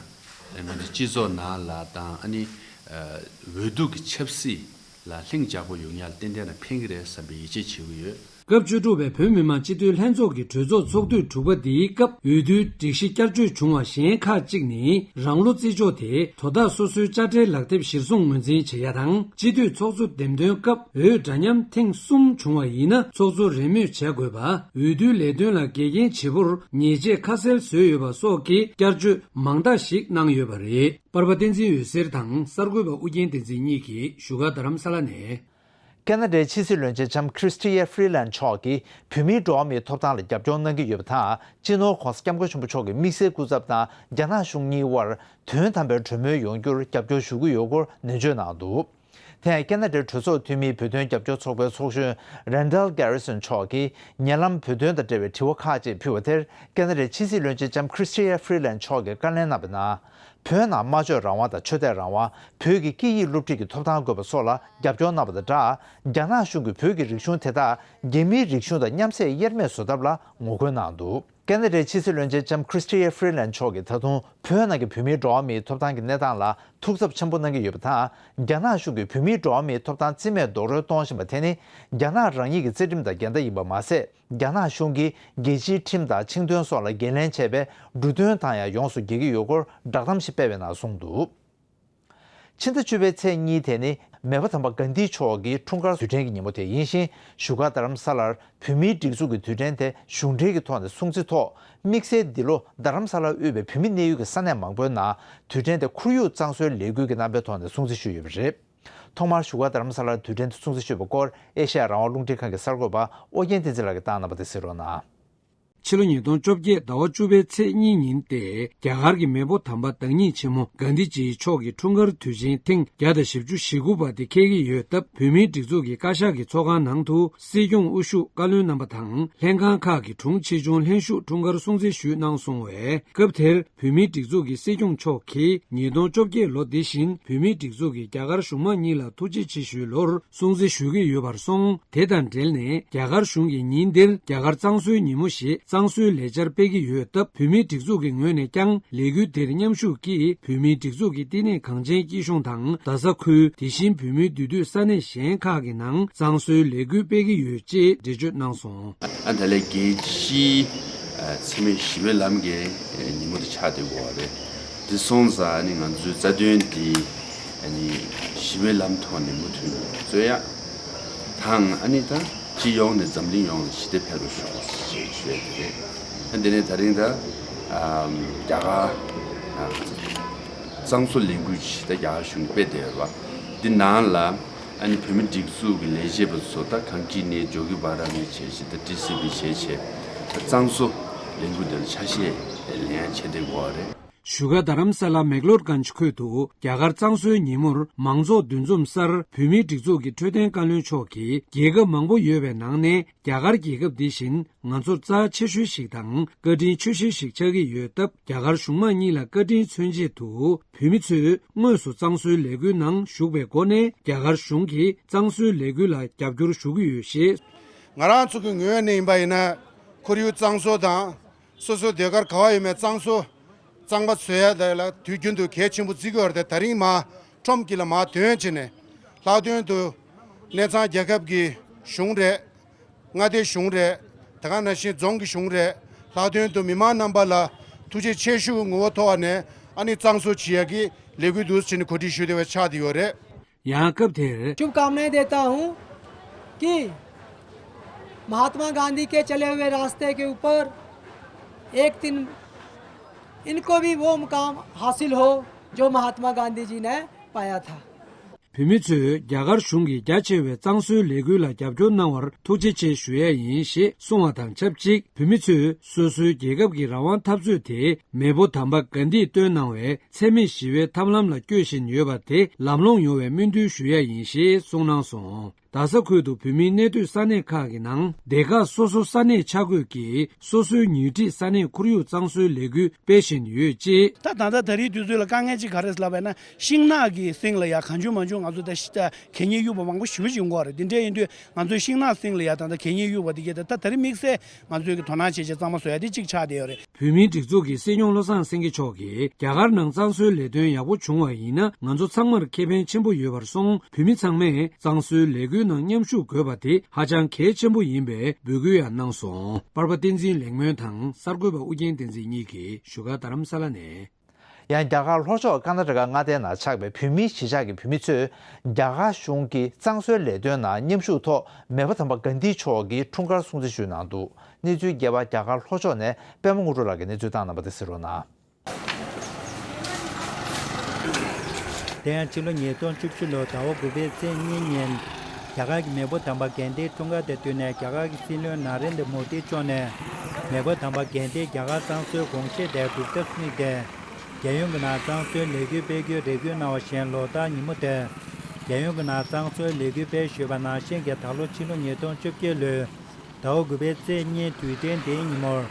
ང་ཚོ་སྤྱི་ཚོགས་ནང་ལ་དང་། ཨ་ནི་འོས་བསྡུ་གི་ཆབ་སྲིད་ལ་ལྷིང་འཇགས་པོ་ཡོང་ཡ་ལ་ཏན་ཏན་རང་ཕན་གྱི་རེད་བསམ་པའི་ཡིད་ཆེས་བྱེད་ཀྱི་ཡོད། སྐབས་བཅུ་དྲུག་པའི་བོད་མི་མང་སྤྱི་འཐུས་ལྷན་ཚོགས་ཀྱི་གྲོས་ཚོགས་ཚོགས་དུས་དྲུག་པ་འདིའི་སྐབས་འོས་བསྡུའི་སྒྲིག་གཞི་བསྐྱར་བཅོས་བྱུང་བ་གཞན་ཁག་ཅིག་ནི། རང་ལོ་རྩིས་ཕྱོགས་དེ་དོ་བདག་སོ་སོའི་དཔྱ་ཁྲལ་ལག་དེབ་གཞིར་བཟུང་ངོས་འཛིན་བྱེད་ཡ་དང་། སྤྱི་འཐུས་ཚོགས་གཙོ་འདེམས་ཐོན་སྐབས་འོས་འདྲ་མཉམ་ཐེངས་གསུམ་བྱུང་བ་ཡིན་ན་ཚོགས་གཙོ་རེས་མོས་བྱ་དགོས་པ། འོས་བསྡུའི་ལས་དོན་ལ་འགལ་རྐྱེན་བྱེད་པོར་ཉེས་ཆད་ཁ་གསལ་བཟོས་ཡོད་པ་སོགས་ཀྱི་བསྐྱར་བཅོས་མང་དག་ཞིག་གནང་ཡོད་པ་རེད། པར་པ་བསྟན་འཛིན་འོད་ཟེར་དང་གསར་འགོད་པ་ཨུ་རྒྱན་བསྟན་འཛིན་གཉིས་ཀྱིས་བཞུགས་སྒར་རྡ་རམ་ས་ལ་ནས། ཁེ་ན་ཌའི་ཕྱི་སྲིད་བློན་ཆེན་ལྕམ་Chrystia Freeland་མཆོག་གིས་བོད་མིའི་འགྲོ་བ་མིའི་ཐོབ་ཐང་ལ་རྒྱབ་སྐྱོར་གནང་གི་ཡོད་པ་དང་། སྤྱི་ནོར་༧གོང་ས་༧སྐྱབས་མགོན་ཆེན་པོ་མཆོག་གི་དམིགས་བསལ་སྐུ་ཚབ་དང་རྒྱ་ནག་གཞུང་གཉིས་དབར་དོན་དམ་པའི་གྲོས་མོལ་ཡོང་རྒྱུར་རྒྱབ་སྐྱོར་ཞུ་གི་ཡོད་སྐོར་ནན་བརྗོད་གནང་འདུག་དེ་ཡང་ཁེ་ན་ཌའི་གྲོས་ཚོགས་འཐུས་མིའི་བོད་དོན་རྒྱབ་སྐྱོར་ཚོགས་པའི་ཚོགས་གཞོན་Randall Garrison་མཆོག་གིས་ཉེ་ལམ་བོད་དོན་དང་འབྲེལ་བའི་དྲི་བ་ཁག་ཅིག་ཕུལ་བ་དེར། ཁེ་ན་ཌའི་ཕྱི་སྲིད་བློན་ཆེན་ལྕམ་Chrystia Freeland་མཆོག་གིས་བཀའ་ལན་གནང་བའི་ནང་། བོད་ནང་སྨྲ་བརྗོད་རང་དབང་དང་ཆོས་དད་རང་དབང་། བོད་ཀྱི་སྐད་ཡིག་སློབ་ཁྲིད་ཀྱི་ཐོབ་ཐང་དགོས་པ་སོགས་ལ་རྒྱབ་སྐྱོར་གནང་བ་དང་སྦྲགས། རྒྱ་ནག་གཞུང་གིས་བོད་ཀྱི་རིག་གཞུང་དེ་དག་རྒྱ་མིའི་རིག་གཞུང་དང་མཉམ་བསྲེས་དབྱེར་མེད་བཟོ་ཐབས་ལ་ངོ་རྒོལ་གནང་འདུག་ཁེ་ན་ཌའི་ཕྱི་སྲིད་བློན་ཆེན་ལྕམ་Chrystia Freeland་མཆོག་གིས་ད་དུང་བོད་ནང་གི་བོད་མིའི་འགྲོ་བ་མིའི་ཐོབ་ཐང་གི་གནས་སྟངས་ལ་ཐུགས་འཚབ་ཆེན་པོ་གནང་གི་ཡོད་པ་དང་། རྒྱ་ནག་གཞུང་གིས་བོད་མིའི་འགྲོ་བ་མིའི་ཐོབ་ཐང་རྩིས་མེད་རྡོག་རོལ་གཏོང་བཞིན་པ་དེ་ནི་རྒྱ་ནག་རང་ཉིད་ཀྱི་རྩ་ཁྲིམས་དང་འགལ་ཟླ་ཡིན་པ་མ་ཟད། རྒྱ་ནག་གཞུང་གིས་རྒྱལ་སྤྱིའི་ཁྲིམས་དང་ཆིངས་དོན་སོགས་ལ་འགན་ལེན་བྱས་པའི་འབྲུ་དོན་དང་ཡང་ཡོངས་སུ་འགལ་གྱི་ཡོད་སྐོར་བསྒྲགས་གཏམ་ཞིག་སྤེལ་བའི་ནང་གསུངས་འདུག་ཕྱི་ཟླ་བཅུ་པའི་ཚེས་གཉིས་དེ་ནི་མེས་པོ་དམ་པ་གྷན་དྷི་མཆོག་གི་འཁྲུངས་སྐར་དུས་དྲན་གྱི་ཉིན་མོ་དེ་ཡིན་ཞིང་། བཞུགས་སྒར་རྡ་རམ་ས་ལར་བོད་མིའི་སྒྲིག་འཛུགས་ཀྱི་དུས་དྲན་དེ་གཞུང་འབྲེལ་གྱི་ཐོག་ནས་སྲུང་བརྩི་ཐོག་དམིགས་བསལ་འདི་ལོ་རྡ་རམ་ས་ལ་དབུས་པའི་བོད་མི་གནས་ཡུལ་གྱི་ས་གནས་མང་པོའི་ནང་དུས་དྲན་དེ་ཁོར་ཡུག་གཙང་བཟོའི་ལས་འགུལ་གྱི་རྣམ་པའི་ཐོག་ནས་སྲུང་བརྩི་ཞུས་ཡོད་པ་རེད། ཐོག་མར་བཞུགས་སྒར་རྡ་རམ་ས་ལར་དུས་དྲན་དེ་སྲུང་བརྩི་ཞུས་པའི་སྐོར་ཨེ་ཤ་ཡ་རང་དབང་རླུང་འཕྲིན་ཁང་གི་གསར་འགོད་པ་ཨོ་རྒྱན་བསྟན་འཛིན་ལགས་ཀྱིས་བཏང་གནང་བ་དེ་གསན་རོགས་གནང་། ཕྱི་ལོ་ཉིས་སྟོང་བཅོ་བརྒྱད་ཟླ་བ་བཅུ་པའི་ཚེས་གཉིས་ཉིན་ཏེ། རྒྱ་གར་གྱི་མེས་པོ་དམ་པ་བདག་ཉིད་ཆེན་མོ་གྷན་དྷི་ཇི་མཆོག་གི་འཁྲུངས་སྐར་དུས་ཆེན་ཐེངས་བརྒྱ་དང་བཞི་བཅུ་ཞེ་དགུ་པ་དེ་འཁེལ་གྱི་ཡོད་སྟབས། བོད་མིའི་སྒྲིག་འཛུགས་ཀྱི་བཀའ་ཤག་གི་ཚོགས་ཁང་ནང་དུ་སྲིད་སྐྱོང་དབུ་བཞུགས་བཀའ་བློན་རྣམ་པ་དང་ལྷན་ཁང་ཁག་གི་དྲུང་ཆེ་ཆུང་ལྷན་བཞུགས་འཁྲུངས་སྐར་སྲུང་བརྩི་ཞུས་གནང་སོང་བས། སྐབས་དེར་བོད་མིའི་སྒྲིག་འཛུགས་ཀྱི་སྲིད་སྐྱོང་མཆོག་གིས་ཉིས་སྟོང་བཅོ་བརྒྱད་ལོ་འདི་བཞིན་བོད་མིའི་སྒྲིག་འཛུགས་ཀྱིས་རྒྱ་གར་གཞུང་མང་གཉིས་ལ་ཐུགས་རྗེ་ཆེ་ཞུའི་ལོར་སྲུང་བརྩི་ཞུ་གི་ཡོད་པར་སོང་། དེ་དང་འབྲེལ་ནས་རྒྱ་གར་གཞུང་གིས་ཉིན་འདིར་རྒྱ་གར་གཙང་བཟོའི་ཉིན་མོ་ཞེས་གཙང་བཟོའི་ལས་འཆར་སྤེལ་གྱི་ཡོད་སྟབས། བོད་མིའི་སྒྲིག་འཛུགས་ཀྱི་ངོས་ནས་ཀྱང་ལས་འགུལ་འདིར་མཉམ་ཞུགས་ཀྱིས་བོད་མིའི་སྒྲིག་འཛུགས་ཀྱི་བསྟི་གནས་གངས་ཅན་སྐྱིད་གཤོངས་དང་རྡ་ས་ཁུལ། དེ་བཞིན་བོད་མིའི་འདུས་སྡོད་ས་གནས་གཞན་ཁག་གི་ནང་གཙང་བཟོའི་ལས་འགུལ་སྤེལ་གྱི་ཡོད་ཅེས་འགྲེལ་བརྗོད་གནང་སོང་། ཨ་ད་ལས་རྒྱལ་སྤྱིའི་འཚེ་མེད་ཞི་བའི་ལམ་གྱི་ཉིན་མོ་དེ་ཆགས་བསྡད་ཡོད་རེད། དེ་སོང་ཙང་ཨ་ནི་ང་ཚོའི་རྩ་དོན་འདི་ཨ་ནི་ཞི་བའི་ལམ་ཐོག་ནས་མུ་མཐུད་རྩོད་ཡ་དང་། ཨ་ནི་ད་སྤྱི་ཡོངས་ནས་འཛམ་གླིང་ཡོངས་ལ་ཞི་བདེ་འཕེལ་བར་ཤོག་ཅེས་ཞུ་ཡ་དེ་རེད། ཨ་དེ་ནས་ད་རིང་ད་ཨམ་རྒྱ་གར་ཨ་གཙང་བཟོ་ལས་འགུལ་ཅིག་ད་རྒྱ་གར་གཞུང་གིས་སྤེལ་བསྡད་ཡོད་རེད་པ། འདི་ནང་ལ་ཨ་ནི་བོད་མི་སྒྲིག་འཛུགས་ཀྱི་ལས་བྱེད་པ་ཚོ་ད་གངས་སྐྱིད་ནས་ཇོ་གི་བ་ར་ནས་བྱས་བྱས་ད་ཊི་སི་བི་བྱས་བྱས་ད་གཙང་བཟོ་ལས་འགུལ་འདི་ལ་ཆ་ཤས་ལེན་ཡ་བྱས་བསྡད་ཡོད་རེད། བཞུགས་སྒར་རྡ་རམ་ས་ལ་མེག་ལོར་གྷན་ཇི་ཁུལ་དུ་རྒྱ་གར་གཙང་བཟོའི་ཉིན་མོར་མང་ཚོགས་འདུ་འཛོམས་སར་བོད་མིའི་སྒྲིག་འཛུགས་ཀྱི་འཕྲོད་བསྟེན་བཀའ་བློན་མཆོག་གིས། རྒྱལ་ཁབ་མང་པོ་ཡོད་པའི་ནང་ནས་རྒྱ་གར་རྒྱལ་ཁབ་འདི་བཞིན་ང་ཚོར་རྩ་ཆེ་ཤོས་ཤིག་དང་བཀའ་དྲིན་ཆེ་ཤོས་ཤིག་ཆགས་ཀྱི་ཡོད་སྟབས། རྒྱ་གར་གཞུང་མང་གཉིས་ལ་བཀའ་དྲིན་མཚོན་ཆེད་དུ་བོད་མི་ཚོས་དངོས་སུ་གཙང་བཟོའི་ལས་འགུལ་ནང་ཞུགས་པའི་སྒོ་ནས་རྒྱ་གར་གཞུང་གིས་གཙང་བཟོའི་ལས་འགུལ་ལ་རྒྱབ་སྐྱོར་ཞུ་གི་ཡོད་ཞེས། ང་རང་ཚོ་གི་ངོས་ནས་ཡིན་པ་ཡིན་ན་ཁོར་ཡུག་གཙང་བཟོ་དང་། སོ་སོའི་ཟློས་གར་ག་བ་ཡོད་མེད་གཙང་བཟོ། གཙང་པ་བཟོ་ཡ་དེ་ལ་དུས་རྒྱུན་དུ་གལ་ཆེན་པོ་བརྩི་གི་ཡོད་རེད་དེ། ད་རིང་མར་ཁྲོམ་དཀྱིལ་ལ་མར་ཐོན་བྱས་ནས་ལྷག་དོན་དུ་གནས་ཚང་རྒྱལ་ཁབ་ཀྱི་གཞུང་རེད། མངའ་སྡེ་གཞུང་རེད། དེ་ག་ནང་བཞིན་རྫོང་གི་གཞུང་རེད། ལྷག་དོན་དུ་མི་མང་རྣམ་པ་ལ་ཐུགས་རྗེ་ཆེ་ཞུ་ངོ་བོ་ཐོག་ནས་ཨ་ནི་གཙང་བཟོ་བྱེད་ཡ་གི་ལས་འགུལ་འདུག་བྱས་ནས་གོ་སྒྲིག་ཞུ་བསྡད་པ་ཆགས་བསྡད་ཡོད་རེད། ཡང་སྐབས་དེར། शुभकामनाएं देता हूं कि महात्मा गांधी के चले हुए रास्ते के ऊपर एक दिन इनको भी वो मुकाम हासिल हो जो महात्मा गांधी जी ने पाया था। བོད་མི་ཚོས་རྒྱ་གར་གཞུང་གིས་རྒྱ་ཆེ་བའི་གཙང་བཟོའི་ལས་འགུལ་ལ་རྒྱབ་སྐྱོར་གནང་བར་ཐུགས་རྗེ་ཆེ་ཞུ་ཡས་ཡིན་ཞེས་གསུངས་བ་དང་ཆབས་ཅིག་བོད་མི་ཚོས་སོ་སོའི་རྒྱལ་ཁབ་ཀྱི་རང་དབང་འཐབ་རྩོད་དེ་མེས་པོ་དམ་པ་གྷན་དྷིས་བཏོན་གནང་བའི་འཚེ་མེད་ཞི་བའི་ཐབས་ལམ་ལ་བསྐྱོད་བཞིན་ཡོད་པ་དེ་ལམ་ལྷོང་ཡོང་བའི་སྨོན་འདུན་ཞུ་ཡས་ཡིན་ཞེས་གསུངས་གནང་སོང་། རྡ་ས་ཁུལ་དུ་བོད་མིའི་གནས་སྡོད་ས་གནས་ཁག་གི་ནང་སྡེ་ཁག་སོ་སོ་ས་གནས་ཆ་བགོས་ཀྱིས་སོ་སོའི་ཉེ་འཁྲིས་ས་གནས་ཁོར་ཡུག་གཙང་བཟོའི་ལས་འགུལ་སྤེལ་བཞིན་ཡོད་ཅེས། ད་ད་ལྟ་ད་རེས་དུས་ཚོད་ལ་དཀའ་ངལ་ཅིག་ག་རེ་ལབ་པ་ཡིན་ན། ཤིང་ནགས་ཀྱི་གསེང་ལ་ཡ་གང་བྱུང་མང་བྱུང་ང་ཚོ་ད་ཤི་ད་གད་སྙིགས་གཡུག་པ་མང་པོ་ཞེ་པོ་ཅིག་ཡོང་གི་ཡོད་རེད། དེ་འདྲ་ཡིན་དུས་ང་ཚོའི་ཤིང་ནགས་གསེང་ལ་ཡ་ད་ལྟ་གད་སྙིགས་གཡུག་པ་དེ་གས་ད་ད་ད་རེས་དམིགས་བསལ་ང་ཚོས་ཀྱི་དོ་སྣང་བྱེད་ཆེད་གཙང་མ་བཟོ་ཡ་དེ་གཅིག་ཆགས་བསྡད་ཡོད་རེད། བོད་མིའི་སྒྲིག་འཛུགས་ཀྱི་སྲིད་སྐྱོང་བློ་བཟང་སེང་གེ་མཆོག་གིས་རྒྱ་གར་ནང་གཙང་བཟོའི་ལས་དོན་ཡག་པོ་བྱུང་བ་ཡིན་ན་ང་ཚོ་ཚང་མར་ཁེ་ཕན་ཆེན་པོ་ཡོད་པར་སོང་། བོད་མི་ཚང་མས་གཙང་བཟོའི་ལས་འགུལ་ནང་མཉམ་ཞུགས་དགོས་པ་དེ་ཧ་ཅང་གལ་ཆེན་པོ་ཡིན་པའི་འབོད་སྐུལ་ཡང་གནང་སོང་། པར་པ་བསྟན་འཛིན་ལེགས་སྨོན་དང་གསར་འགོད་པ་ཨུ་རྒྱན་བསྟན་འཛིན་གཉིས་ཀྱིས་བཞུགས་སྒར་རྡ་རམ་ས་ལ་ནས། ཡང་རྒྱ་གར་ལྷོ་ཕྱོགས་ཀར་ན་ཊ་ཀ་མངའ་སྡེའི་ནང་ཆགས་པའི་བོད་མིའི་གཞིས་ཆགས་ཀྱི་བོད་མི་ཚོས་རྒྱ་གར་གཞུང་གི་གཙང་བཟོའི་ལས་དོན་ནང་མཉམ་ཞུགས་ཐོག་མེས་པོ་དམ་པ་གྷན་དྷི་མཆོག་གི་འཁྲུངས་སྐར་སྲུང་བརྩི་ཞུས་གནང་འདུག་གནས་ཚུལ་རྒྱས་པ་རྒྱ་གར་ལྷོ་ཕྱོགས་ནས་པད་མ་དངོས་གྲུབ་ལགས་ཀྱིས་གནས་ཚུལ་བཏང་གནང་བ་དེ་གསན་རོགས་གནང་། དེ་ཡང་ཕྱི་ལོ་ཉིས་སྟོང་བཅུ་བཞི་ལོའི་ཟླ་བ་དགུ་པའི་ཚེས་གཉིས་ཉིན། རྒྱ་གར་གྱི་མེས་པོ་དམ་པ་གྷན་དྷིའི་འཁྲུངས་སྐར་དང་བསྟུན་ནས་རྒྱ་གར་གྱི་སྲིད་བློན་ན་རེན་དྲ་མོ་དྷི་མཆོག་ནས་མེས་པོ་དམ་པ་གྷན་དྷིས་རྒྱ་གར་གཙང་བཟོའི་དགོངས་བཞེད་དེ་སྒྲུབ་ཐབས་དམིགས་ཏེ། རྒྱལ་ཡོངས་ཀྱི་ནང་གཙང་བཟོའི་ལས་འགུལ་སྤེལ་རྒྱུའི་རེ་སྐུལ་གནང་བ་བཞིན་ལོ་ལྟར་ཉིན་མོ་དེར་རྒྱལ་ཡོངས་ཀྱི་ནང་གཙང་བཟོའི་ལས་འགུལ་སྤེལ་བཞིན་པ་ནང་བཞིན་གྱི་ད་ལོ་ཕྱི་ལོ་ཉིས་སྟོང་བཅོ་བརྒྱད་ལོའི་ཟླ་བ་དགུ་པའི་ཚེས་གཉིས་དུས་དྲན་འདིའི་ཉིན་མོར།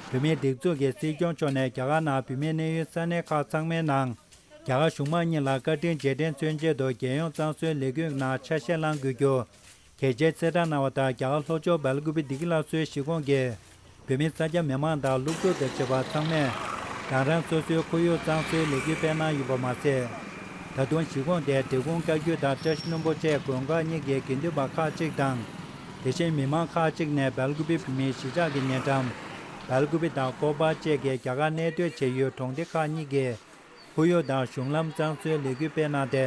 བོད་མིའི་སྒྲིག་འཛུགས་ཀྱི་སྲིད་སྐྱོང་མཆོག་ནས་རྒྱ་གར་ནང་བོད་མིའི་གནས་ཡུལ་ས་གནས་ཁག་ཚང་མའི་ནང་། རྒྱ་གར་གཞུང་མང་གཉིས་ལ་བཀའ་དྲིན་རྗེས་དྲན་མཚོན་ཆེད་དུ་རྒྱལ་ཡོངས་གཙང་བཟོའི་ལས་འགུལ་ནང་ཆ་ཤས་བླང་དགོས་རྒྱུ། གལ་ཆེའི་གསལ་བསྒྲགས་གནང་བ་དང་། རྒྱ་གར་ལྷོ་ཕྱོགས་སྦེལ་ཀུ་པེ་བདེ་སྐྱིད་སླར་གསོའི་གཞིས་ཁོངས་ཀྱི་བོད་མི་ས་སྐྱ་མི་མང་དང་སློབ་ཕྲུག་དང་བཅས་པ་ཚང་མས་རང་རང་སོ་སོའི་ཁོར་ཡུག་གཙང་བཟོའི་ལས་འགུལ་སྤེལ་གནང་ཡོད་པ་མ་ཟད། ད་དུང་གཞིས་ཁོངས་དེར་འབྲི་གུང་བཀའ་བརྒྱུད་དང་བཀྲ་ཤིས་སྣུམ་པོ་བཅས་དགོན་ཁག་གཉིས་ཀྱི་དགེ་འདུན་པ་ཁག་ཅིག་དང་། དེ་བཞིན་མི་མང་ཁག་ཅིག་ནས་སྦེལ་ཀུ་པེ་བོད་མིའི་གཞིས་ཆགས་ཀྱི་ཉེ་འགྲམ། སྦེལ་ཀུ་པེ་དང་ཀོ་པ་བཅས་ཀྱི་རྒྱ་གར་གནས་སྡོད་བྱེད་ཡུལ་གྲོང་སྡེ་ཁག་གཉིས་ཀྱི་ཁོར་ཡུག་དང་གཞུང་ལམ་གཙང་བཟོའི་ལས་འགུལ་སྤེལ་གནང་སྟེ།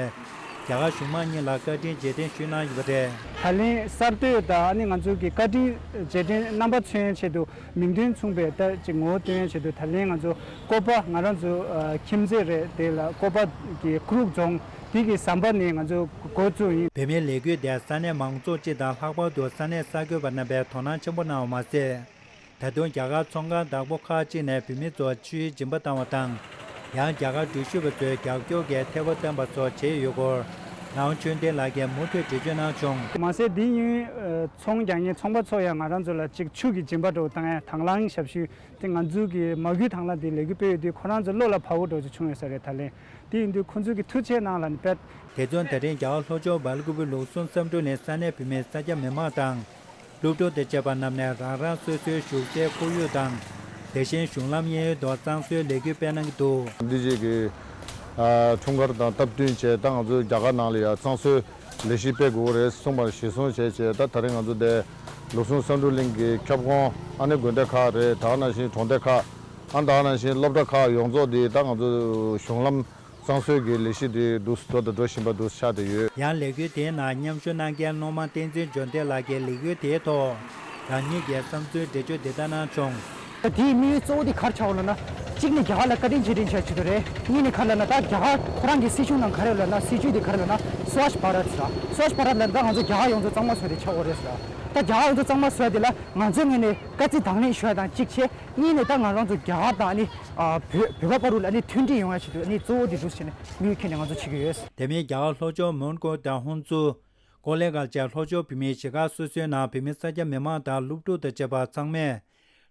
རྒྱ་གར་གཞུང་མང་གཉིས་ལ་བཀའ་དྲིན་རྗེས་དྲན་ཞུས་གནང་ཡོད་པ་རེད། ད་ལན་གསར་གཏོད་དང་ཨ་ནི་ང་ཚོ་གི་བཀའ་དྲིན་རྗེས་དྲན་རྣམ་པ་མཚོན་ཆེད་དུ་མིང་དོན་མཚུངས་པའི་ལྟར་ཅིག་ངོ་བོ་སྟོན་ཆེད་དུ། ད་ལན་ང་ཚོ་ཀོ་པ་ང་རང་ཚོ་ཨ་ཁྱིམ་མཚེས་རེད། དེ་ལ་ཀོ་པ་གི་ཁུ་རུག་རྫོང་དེ་གི་ཟམ་པ་ནས་ང་ཚོ་འགོ་བཙུགས་ཡིན། བོད་མིའི་ལས་འགུལ་དེ་ས་གནས་མང་ཚོགས་སྤྱི་དང་ལྷག་པར་དུ་ས་གནས་གསར་འགོད་པ་རྣམ་པས་དོ་སྣང་ཆེན་པོ་གནང་བ་མ་ཟད། ད་དུང་རྒྱ་གར་ཚོང་ཁང་བདག་པོ་ཁག་ཅིག་ནས་བོད་མི་ཚོར་ཆུའི་སྦྱིན་པ་བཏང་བ་དང་། ཡང་རྒྱ་གར་འགྲུལ་བཞུད་པ་ཚོས་རྒྱབ་སྐྱོར་གྱི་ཐད་ཀར་བཏོན་པ་སོགས་བྱས་ཡོད་སྐོར། ངག་དབང་ཆོས་ལྡན་ལགས་ཀྱིས་མུ་མཐུད་འགྲེལ་བརྗོད་གནང་བྱུང་། མ་ཟད་འདི་ཡིན་ཚོང་རྒྱག་མཁན་ཚོང་པ་ཚོ་ཡང་ང་རང་ཚོ་ལ་ཅིག་ཆུ་གི་སྦྱིན་པ་འདྲ་བོ་བཏང་ཡ་དང་བླངས་ཞབས་ཞུ་དེ། ང་ཚོ་གི་མ་སྐུལ་དང་བླངས་དེ་ལས་འགུལ་སྤེལ་ཡོད་དུས་ཁོ་རང་ཚོ་བློ་ལ་བབ་པོ་འདྲ་བོ་ཅིག་བྱུང་ཡོད་ས་རེད། ད་ལན་དེ་ཡིན་དུས་ཁོང་ཚོ་གི་ཐུགས་རྗེ་གནང་ལ་ནི་དཔེ། དེ་ཚོ་ད་རིང་རྒྱ་གར་ལྷོ་ཕྱོགས་སྦེལ་ཀུ་པེ་ལུགས་ཟུང་བསམ་གྲུབ་གླིང་ས་གནས་བོད་མི་ས་སྐྱ་མི་མང་དང་། སློབ་ཕྲུག་དང་བཅས་པ་རྣམས་ནས་རང་རང་སོ་སོའི་བཞུགས་སའི་ཁོར་ཡུག་དང་། དེ་བཞིན་གཞུང་ལམ་གཡས་གཡོན་དུ་གཙང་བཟོའི་ལས་འགུལ་སྤེལ་གནང་གི་འདུག། གྷན་དྷི་ཇི་གི་ཨ་འཁྲུངས་སྐར་དང་སྟབས་བསྟུན་བྱས། ད་ང་ཚོ་རྒྱ་གར་ནང་ལ་ཡང་གཙང་བཟོའི་ལས་གཞི་སྤེལ་དགོས་ཀྱི་རེད་གསུངས་པར་གཞི་བཟུང་བྱས་བྱས། ད་ད་རིང་ང་ཚོ་འདི་ལུགས་ཟུང་བསམ་གྲུབ་གླིང་གི་ཁྱབ་ཁོངས་ཨ་ནི་དགོན་སྡེ་ཁག་རེད། ད་ག་ནང་བཞིན་གྲོང་སྡེ་ཁག་ཨ་ནི་ད་ག་ནང་བཞིན་སློབ་གྲྭ་ཁག་ཡོངས་རྫོགས་འདི་ད་ང་ཚོ་གཞུང་ལམ་གཙང་བཟོའི་གི་ལས་གཞི་དེ་འདུག་སེ་འགྲོ་དང་འགྲོ་བཞིན་པ་འདུག་སེ་ཆགས་བསྡད་ཡོད། ཡང་ལས་འགུལ་དེའི་ནང་མཉམ་ཞུགས་གནང་མཁན་སློབ་མ་བསྟན་འཛིན་འབྱོར་ལྡན་ལགས་ཀྱིས་ལས་འགུལ་དེའི་ཐོག་རང་ཉིད་ཀྱི་བསམ་ཚུལ་འགྲེལ་བརྗོད་འདི་ལྟར་གནང་བྱུང་། ད་དེའི་དམིགས་ཡུལ་གཙོ་བོ་དེ་ག་རེ་ཆགས་ཡོད་ལབ་ན། གཅིག་ནས་རྒྱ་གར་ལ་བཀའ་དྲིན་རྗེས་དྲན་བྱ་ཆེད་དུ་རེད། གཉིས་ནས་ག་རེ་ལབ་ན། ད་རྒྱ་གར་ཁོ་རང་གི་སྲིད་གཞུང་ནང་ག་རེ་ལབ་ན། སྲིད་ཇུས་དེ་ག་རེ་ལབ་ན། སྭ་ཇི་བྷ་རཏ་ཟེར། སྭ་ཇི་བྷ་རཏ་ལབ་ན་ད་ང་ཚོ་རྒྱ་གར་ཡོངས་རྫོགས་གཙང་མ་བཟོ་དེ་ཆགས་ཡོད་རེད་ཟེར། ད་རྒྱ་གར་ཡོངས་རྫོགས་གཙང་མ་བཟོ་དེ་ལ་ང་ཚོའི་ངོས་ནས་དཀའ་ཚེགས་དང་ལེན་ཞུ་ཡ་དང་གཅིག་བྱས། གཉིས་ནས་ད་ང་རང་ཚོ་རྒྱ་གར་དང་ཨ་ནི་ཨ་བོད་བོད་པ་བར་དུ་ལ་ཨ་ནི་མཐུན་སྒྲིལ་ཡོང་ཡ་ཆེད་དུ་ཨ་ནི་གཙོ་བོ་དེ་འདུག་ཟེར་ནས་དམིགས་ཡུལ་འཁྱེར་ནས་ང་ཚོ་བྱེད་ཀྱི་ཡོད། དེ་མིན་རྒྱ་གར་ལྷོ་ཕྱོགས་མོན་གྷོ་དང་ཧུན་སུར། ཀོ་ལེ་གྷལ་བཅས་ལྷོ་ཕྱོགས་བོད་མིའི་གཞིས་ཁག་སོ་སོའི་ནང་བོད་མི་ས་སྐྱ་མི་མང་དང་སློབ་ཕྲུག་དང་བཅས་པ་ཚང་མས་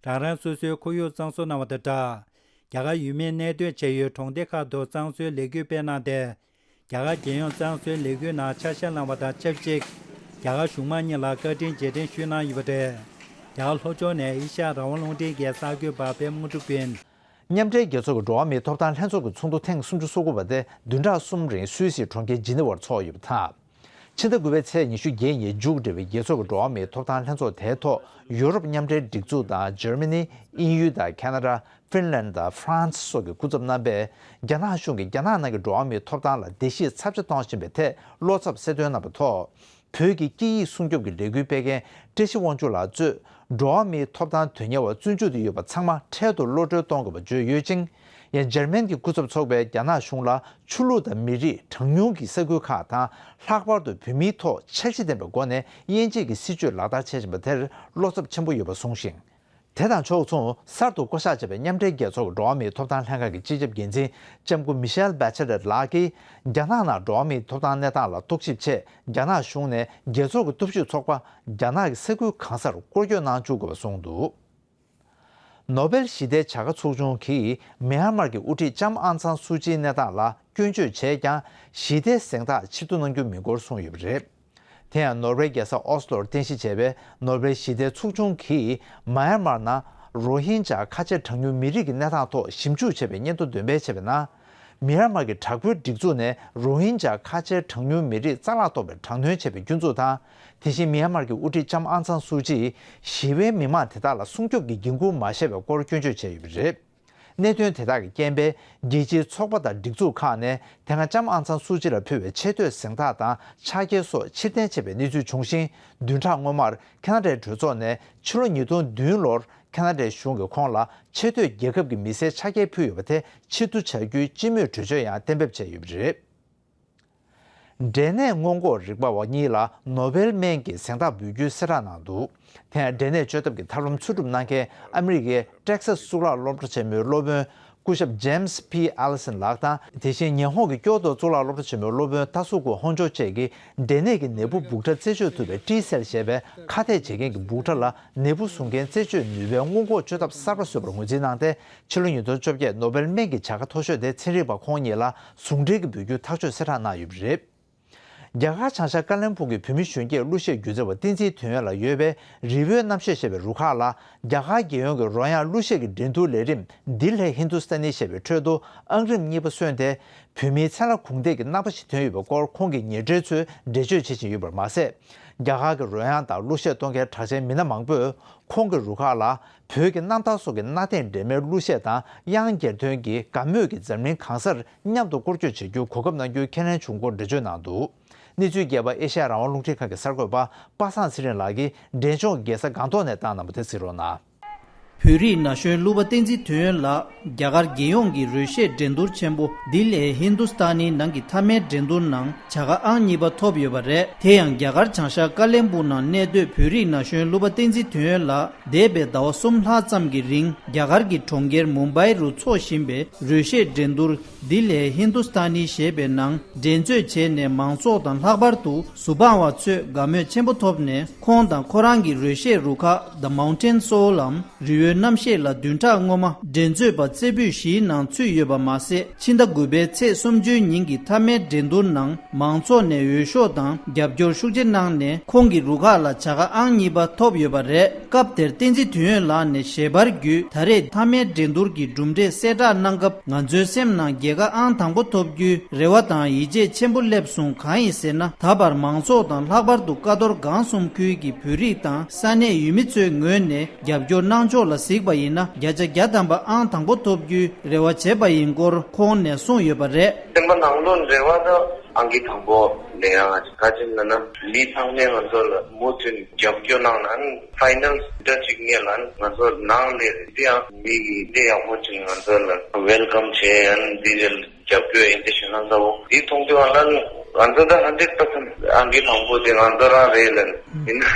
རང་རང་སོ་སོའི་ཁོར་ཡུག་གཙང་བཟོ་གནང་བ་དང་སྦྲགས། རྒྱ་གར་ཡུལ་མིའི་གནས་སྡོད་བྱེད་ཡུལ་གྲོང་སྡེ་ཁག་ཏུ་གཙང་བཟོའི་ལས་འགུལ་སྤེལ་གནང་སྟེ། རྒྱ་གར་རྒྱལ་ཡོངས་གཙང་བཟོའི་ལས་འགུལ་ནང་ཆ་ཤས་བླངས་པ་དང་ཆབས་ཅིག་རྒྱ་གར་གཞུང་མང་གཉིས་ལ་བཀའ་དྲིན་རྗེས་དྲན་ཞུས་གནང་ཡོད་པ་རེད། རྒྱ་གར་ལྷོ་ཕྱོགས་ནས་ཨེ་ཤ་ཡ་རང་དབང་རླུང་འཕྲིན་གྱི་གསར་འགོད་པ་པད་མ་དངོས་གྲུབ་ཀུན། མཉམ་འབྲེལ་རྒྱལ་ཚོགས་ཀྱི་འགྲོ་བ་མིའི་ཐོབ་ཐང་ལྷན་ཚོགས་ཀྱི་ཚོགས་འདུ་ཐེངས་སུམ་ཅུ་སོ་དགུ་པ་དེ་བདུན་ཕྲག་གསུམ་རིང་སུད་སིའི་གྲོང་ཁྱེར་ཇི་ནི་ཝར་འཚོགས་ཡོད་པ་དང་། ཕྱི་ཟླ་དགུ་པའི་ཚེས་ཉི་ཤུ་བརྒྱད་ཉིན་མཇུག་སྒྲིལ་བའི་རྒྱལ་ཚོགས་ཀྱི་འགྲོ་བ་མིའི་ཐོབ་ཐང་ལྷན་ཚོགས་དེའི་ཐོག་ཡུ་རོབ་མཉམ་འབྲེལ་སྒྲིག་འཛུགས་དང་འཇར་མ་ནི། དབྱིན་ཡུལ་དང་ཁ་ན་ཌ། ཧྥིན་ལན་དང་ཧྥ་རན་སི་སོགས་ཀྱི་སྐུ་ཚབ་རྣམ་པས་རྒྱ་ནག་གཞུང་གིས་རྒྱ་ནག་ནང་གི་འགྲོ་བ་མིའི་ཐོབ་ཐང་ལ་བརྡལ་བཤིག་ཚབས་ཆེ་གཏོང་བཞིན་པའི་ཐད་བློ་འཚབ་གསལ་སྟོན་གནང་བའི་ཐོག་བོད་ཀྱི་སྐད་ཡིག་སྲུང་སྐྱོབ་ཀྱི་ལས་འགུལ་སྤེལ་མཁན་བཀྲ་ཤིས་དབང་ཕྱུག་ལགས་གཙོས་ འགྲོ་བ་མིའི་ཐོབ་ཐང་དོན་གཉེར་བ་བཙོན་འཇུག་ཏུ་ཡོད་པ་ཚང་མ་འཕྲལ་དུ་གློད་གྲོལ་གཏོང་དགོས་པ་བརྗོད་ཡོད་ཅིང་། ཡང་འཇར་མན་གྱི་སྐུ་ཚབ་ཚོགས་པས་རྒྱ་ནག་གཞུང་ལ་ཆོས་ལུགས་དང་མི་རིགས་གྲངས་ཉུང་གི་ས་ཁུལ་ཁག་དང་། ལྷག་པར་དུ་བོད་མིའི་ཐོག་འཆར་གཞི་ལྡན་པའི་སྒོ་ནས་དབྱེ་འབྱེད་ཀྱི་སྲིད་བྱུས་ལག་བསྟར་བྱེད་བཞིན་པ་དེར་བློ་འཚབ་ཆེན་པོ་ཡོད་པ་གསུངས་ཤིང་། དེ་དང་ཕྱོགས་མཚུངས། གསར་དུ་བསྐོ་གཞག་བྱས་པའི་མཉམ་འབྲེལ་རྒྱལ་ཚོགས་ཀྱི་འགྲོ་བ་མིའི་ཐོབ་ཐང་ལྷན་ཁང་གི་སྤྱི་ཁྱབ་འགན་འཛིན་ལྕམ་སྐུ་མི་ཤེལ་བྷེ་ཆེ་ལེ་ལགས་ཀྱིས། རྒྱ་ནག་ནང་འགྲོ་བ་མིའི་ཐོབ་ཐང་གནས་སྟངས་ལ་རྟོག་ཞིབ་ཆེད། རྒྱ་ནག་གཞུང་ནས་རྒྱལ་ཚོགས་ཀྱི་སྟོབས་ཤུགས་ཚོགས་པ་རྒྱ་ནག་གི་ས་ཁུལ་གང་སར་སྐོར་སྐྱོད་གནང་བཅུག་དགོས་པ་གསུངས་འདུག། ནོ་བེལ་ཞི་བདེའི་བྱ་དགའ་ཚོགས་ཆུང་གིས་མི་ཡན་མར་གྱི་དབུ་ཁྲིད་ལྕམ་ཨང་སན་སུའུ་ཅིའི་གནས་སྟངས་ལ་སྐྱོན་བརྗོད་བྱས་ཀྱང་། ཞི་བདེའི་གཟེངས་རྟགས་ཕྱིར་བསྡུ་གནང་རྒྱུ་མིན་སྐོར་གསུངས་ཡོད་པ་རེད། དེ་ཡང་ནོར་ཝེ་རྒྱལ་ས་ཨོ་སི་ལོར་རྟེན་གཞི་བྱས་པའི་ནོར་ཝེ་ཞི་བདེའི་ཚོགས་ཆུང་གིས་མ་ཡན་མར་ནང་རོ་ཧིན་ཇཱ་ཁ་ཆེ་གྲངས་ཉུང་མི་རིགས་ཀྱི་གནས་སྟངས་ཐོག་ཞིབ་འཇུག་བྱས་པའི་སྙན་ཐོ་འདོན་སྤེལ་བྱས་པའི་ནང་། མི་ཡན་མར་གྱི་དྲག་པོའི་སྒྲིག་འཛུགས་ནས་རོ་ཧིན་ཇཱ་ཁ་ཆེ་གྲངས་ཉུང་མི་རིགས་རྩ་བརླག་གཏོང་བའི་དྲག་གནོན་བྱས་པའི་སྐྱོན་འཛུགས་དང་། དེ་བཞིན་མི་ཡན་མར་གྱི་དབུ་ཁྲིད་ལྕམ་ཨང་སན་སུའུ་ཅིས་ཞི་བའི་མི་མང་དེ་དག་ལ་སྲུང་སྐྱོབ་ཀྱི་འགན་འཁུར་མ་བཞེས་པའི་སྐོར་སྐྱོན་བརྗོད་བྱས་ཡོད་པ་རེད། གནད་དོན་དེ་དག་གི་རྐྱེན་པས་རྒྱལ་སྤྱིའི་ཚོགས་པ་དང་སྒྲིག་འཛུགས་ཁག་ནས་དེ་སྔ་ལྕམ་ཨང་སན་སུའུ་ཅི་ལ་ཕུལ་བའི་ཆེ་བསྟོད་གཟེངས་རྟགས་དང་ཕྱག་འཁྱེར་སོགས་ཕྱིར་འཐེན་བྱས་པའི་གནས་ཚུལ་བྱུང་ཞིང་། བདུན་ཕྲག་སྔོན་མར་ཁ་ན་ཌའི་གྲོས་ཚོགས་ནས་ཕྱི་ལོ་ཉིས་སྟོང་བདུན་ལོར་ཁ་ན་ཌའི་གཞུང་གིས་ཁོང་ལ་ཆེ་བསྟོད་རྒྱལ་ཁབ་ཀྱི་མི་སེར་ཕྱག་འཁྱེར་ཕུལ་ཡོད་པ་དེ་ཕྱིར་བསྡུ་བྱ་རྒྱུའི་སྤྱི་མོས་གྲོས་ཆོད་ཡང་གཏན་འབེབས་བྱས་ཡོད་པ་རེད། འབྲས་ནད་སྔོན་འགོག་རིག་པ་བ་གཉིས་ལ་ནོ་བེལ་སྨན་གྱི་གཟེངས་རྟགས་འབུལ་རྒྱུའི་གསལ་བསྒྲགས་གནང་འདུག། དེ་ཡང་འབྲས་ནད་བཅོས་ཐབས་ཀྱི་ཐབས་ལམ་འཚོལ་སྒྲུབ་གནང་མཁན་ཨ་མི་རི་ཀའི་ཊེག་སཱས་གཙུག་ལག་སློབ་གྲྭ་ཆེན་མོའི་སློབ་དཔོན་སྐུ་ཞབས་ཇེམ་སི་ཕི་ཨེ་ལི་སན་ལགས་དང་། དེ་བཞིན་ཉི་ཧོང་གི་ཀྱོ་ཏོ་གཙུག་ལག་སློབ་གྲྭ་ཆེན་མོའི་སློབ་དཔོན་ཏ་སུ་ཀུ་ཧོན་ཅོ་བཅས་ཀྱིས་འབྲས་ནད་ཀྱི་ནད་འབུ་སྦུག་ཕྲ་རྩད་གཅོད་ཐུབ་པའི་ཊི་སེལ་ཞེས་པའི་ཁ་གཏད་བྱེད་མཁན་གྱི་སྦུག་ཕྲ་ལ་ནད་འབུ་བཟུང་མཁན་རྩད་གཅོད་ནུས་པའི་སྔོན་འགོག་བཅོས་ཐབས་གསར་པ་བཟོས་པར་ངོས་འཛིན་གནང་སྟེ། ཕྱི་ལོ་ཉིས་སྟོང་བཅོ་བརྒྱད་ནོ་བེལ་སྨན་གྱི་བྱ་དགའ་མཐོ་ཤོས་དེ་ཚན་རིག་པ་ཁོང་ཉིད་ལ་ཟུང་འབྲེལ་གྱིས་འབུལ་རྒྱུའི་ཐག་གཅོད་གསལ་བསྒྲགས་གནང་ཡོད་པ་རེད། རྒྱ་གར་བྱང་ཤར་ཀ་ལན་སྦུག་གི་བོད་མི་གཞོན་སྐྱེས་གླུ་གཞས་སྒྱུ་རྩལ་བ་བསྟན་འཛིན་དོན་ཡོད་ལགས་ཡོད་པའི་རི་བོའི་རྣམ་ཤེས་ཞེས་པའི་རུ་ཁག་ལ་རྒྱ་གར་རྒྱལ་ཡོངས་ཀྱི་རོལ་དབྱངས་གླུ་གཞས་ཀྱི་འགྲན་བསྡུར་ལས་རིམ་དིལ་ཧེ་ཧིན་དུ་སྟ་ནི་ཞེས་པའི་ཁྲོད་དུ་ཨང་རིམ་གཉིས་པ་སོན་ཏེ། བོད་མིའི་མཚན་ལ་གུང་བསྡད་ཀྱི་རྣམ་པ་ཞིག་ཐོན་ཡོད་པའི་སྐོར་ཁོང་གི་ཉེ་འབྲེལ་ཚོས་འགྲེལ་བརྗོད་བྱེད་བཞིན་ཡོད་པར་མ་ཟད། རྒྱ་གར་གྱི་རོལ་དབྱངས་དང་གླུ་གཞས་གཏོང་མཁན་གྲགས་ཅན་མི་སྣ་མང་པོས་ཁོང་གི་རུ་ཁག་ལ་བོད་ཀྱི་རྣམ་ཐར་སོགས་ཀྱི་གནའ་དེང་འབྲེལ་མའི་གླུ་གཞས་དང་དབྱངས་སྒྱུར་ཐོན་གྱི་དགའ་མོས་ཀྱིས་འཛམ་གླིང་གང་སར་མཉམ་དུ་སྐོར་སྐྱོད་བྱེད་རྒྱུའི་གོ་སྐབས་གནང་རྒྱུའི་ཁས་ལེན་བྱུང་སྐོར་འགྲེལ་བརྗོད་གནང་འདུག། གནས་ཚུལ་རྒྱས་པ་ཨེ་ཤ་ཡ་རང་དབང་རླུང་འཕྲིན་ཁང་གི་གསར་འགོད་པ་པ་སངས་ཚེ་རིང་ལགས་ཀྱིས་འབྲས་ལྗོངས་རྒྱལ་ས་སྒང་ཏོག་ནས་བཏང་གནང་བ་དེ་གཟིགས་རོགས་གནང་། བོད་རིགས་ན་གཞོན་གླུ་བ་བསྟན་འཛིན་དོན་ཡོད་ལགས་རྒྱ་གར་རྒྱལ་ཡོངས་ཀྱི་རོལ་གཞས་འགྲན་བསྡུར་ཆེན་པོ་དིལ་ཧེ་ཧིན་དུ་སྟ་ནིའི་ནང་གི་མཐའ་མའི་འགྲན་བསྡུར་ནང་བྱ་དགའ་ཨང་གཉིས་པ་ཐོབ་ཡོད་པ་རེད། དེ་ཡང་རྒྱ་གར་བྱང་ཤར་ཀ་ལན་སྦུག་ནང་གནས་སྡོད་བོད་རིགས་ན་གཞོན་གླུ་བ་བསྟན་འཛིན་དོན་ཡོད་ལགས་འདས་པའི་ཟླ་བ་གསུམ་ལྷག་ཙམ་གྱི་རིང་རྒྱ་གར་གྱི་གྲོང་ཁྱེར་མུམ་བྷའི་རུ་འཚོགས་བཞིན་པའི་རོལ་གཞས་འགྲན་བསྡུར་དིལ་ཧེ་ཧིན་དུ་སྟ་ནི་ཞེས་པའི་ནང་འགྲན་རྩོད་བྱས་ནས་མང་ཚོགས་དང་ལྷག་པར་དུ་གཟུ་དཔང་བ་ཚོས་དགའ་མོས་ཆེན་པོ་ཐོབ་ནས་ཁོང་དང་ཁོ་རང་གི་རོལ་གཞས་རུ་ཁག་The Mountain Soul་ལམ་རི་བོའི་རྣམ་ཤེས་ལ་བདུན་ཕྲག་སྔོན་མ་འགྲན་རྩོད་པ་རྩེ་ཕུད་བཞིའི་ནང་ཚུད་ཡོད་པ་མ་ཟད། ཕྱི་ཟླ་དགུ་པའི་ཚེས་སུམ་ཅུའི་ཉིན་གྱི་མཐའ་མའི་འགྲན་བསྡུར་ནང་མང་ཚོགས་ནས་འོས་ཤོག་དང་རྒྱབ་སྐྱོར་ཤུགས་ཆེ་གནང་ནས་ཁོང་གི་རུ་ཁག་ལ་བྱ་དགའ་ཨང་གཉིས་པ་ཐོབ་ཡོད་པ་རེད། སྐབས་དེར་བསྟན་འཛིན་དོན་ཡོད་ལགས་ནས་ཞལ་པར་བརྒྱུད་ད་རེས་མཐའ་མའི་འགྲན་བསྡུར་གྱི་གྲུབ་འབྲས་གསལ་བསྒྲགས་གནང་སྐབས་ང་ཚོའི་སེམས་ནང་རྒྱལ་ཁ་ཨང་དང་པོ་ཐོབ་རྒྱུའི་རེ་བ་དང་ཡིད་ཆེས་ཆེན་པོ་སླེབས་སོང་། གང་ཡིན་ཟེར་ན་ད་བར་མང་ཚོགས་དང་ལྷག་པར་དུ་ཀ་རྡོར་སྒང་གསུམ་ཁུལ་གྱི་བོད་རིགས་དང་ས་གནས་ཡུལ་མི་ཚོའི་ངོས་ནས་རྒྱབ་སྐྱོར་གནང་ཕྱོགས་ལ་གཟིགས་པ་ཡིན་ན་བརྒྱ་ཆ་བརྒྱ་ཐམ་པ་ཨང་དང་པོ་ཐོབ་རྒྱུའི་རེ་བ་བྱས་པ་ཡིན་སྐོར་ཁོང་ནས་གསུངས་ཡོད་པ་རེད། སེམས་པ་ནང་ལོགས་རེ་བ་ད་ཨང་ཀི་དང་པོ་ལེན་ཡང་ག་ཅིག་ལ་ན་མི་ཚང་མས་ང་ཚོ་ལ་མུ་མཐུད་རྒྱབ་སྐྱོར་གནང་ན་ཕའི་ནལ་འདྲ་ཅིག་ངེས་ལ་ང་ཚོ་ནང་ལས་དེ་ཡང་མི་གི་དེ་ཡག་པོ་ཅིག་ང་ཚོ་ལ་ཝེལ་ཀམ་བྱས་ཡང་འདི་རྒྱབ་སྐྱོར་ཡིན་དེ་ཞུ་ན་ལྟ་བུ་འདི་མཐོང་དུས་ང་ལ་ང་ཚོ་ད་ཧན་ཌེཌ་པར་སེན་ཊི་ཨང་ཀི་དང་པོ་དེ་ང་ཚོ་རང་རེད་ལ་ཡིན་ན།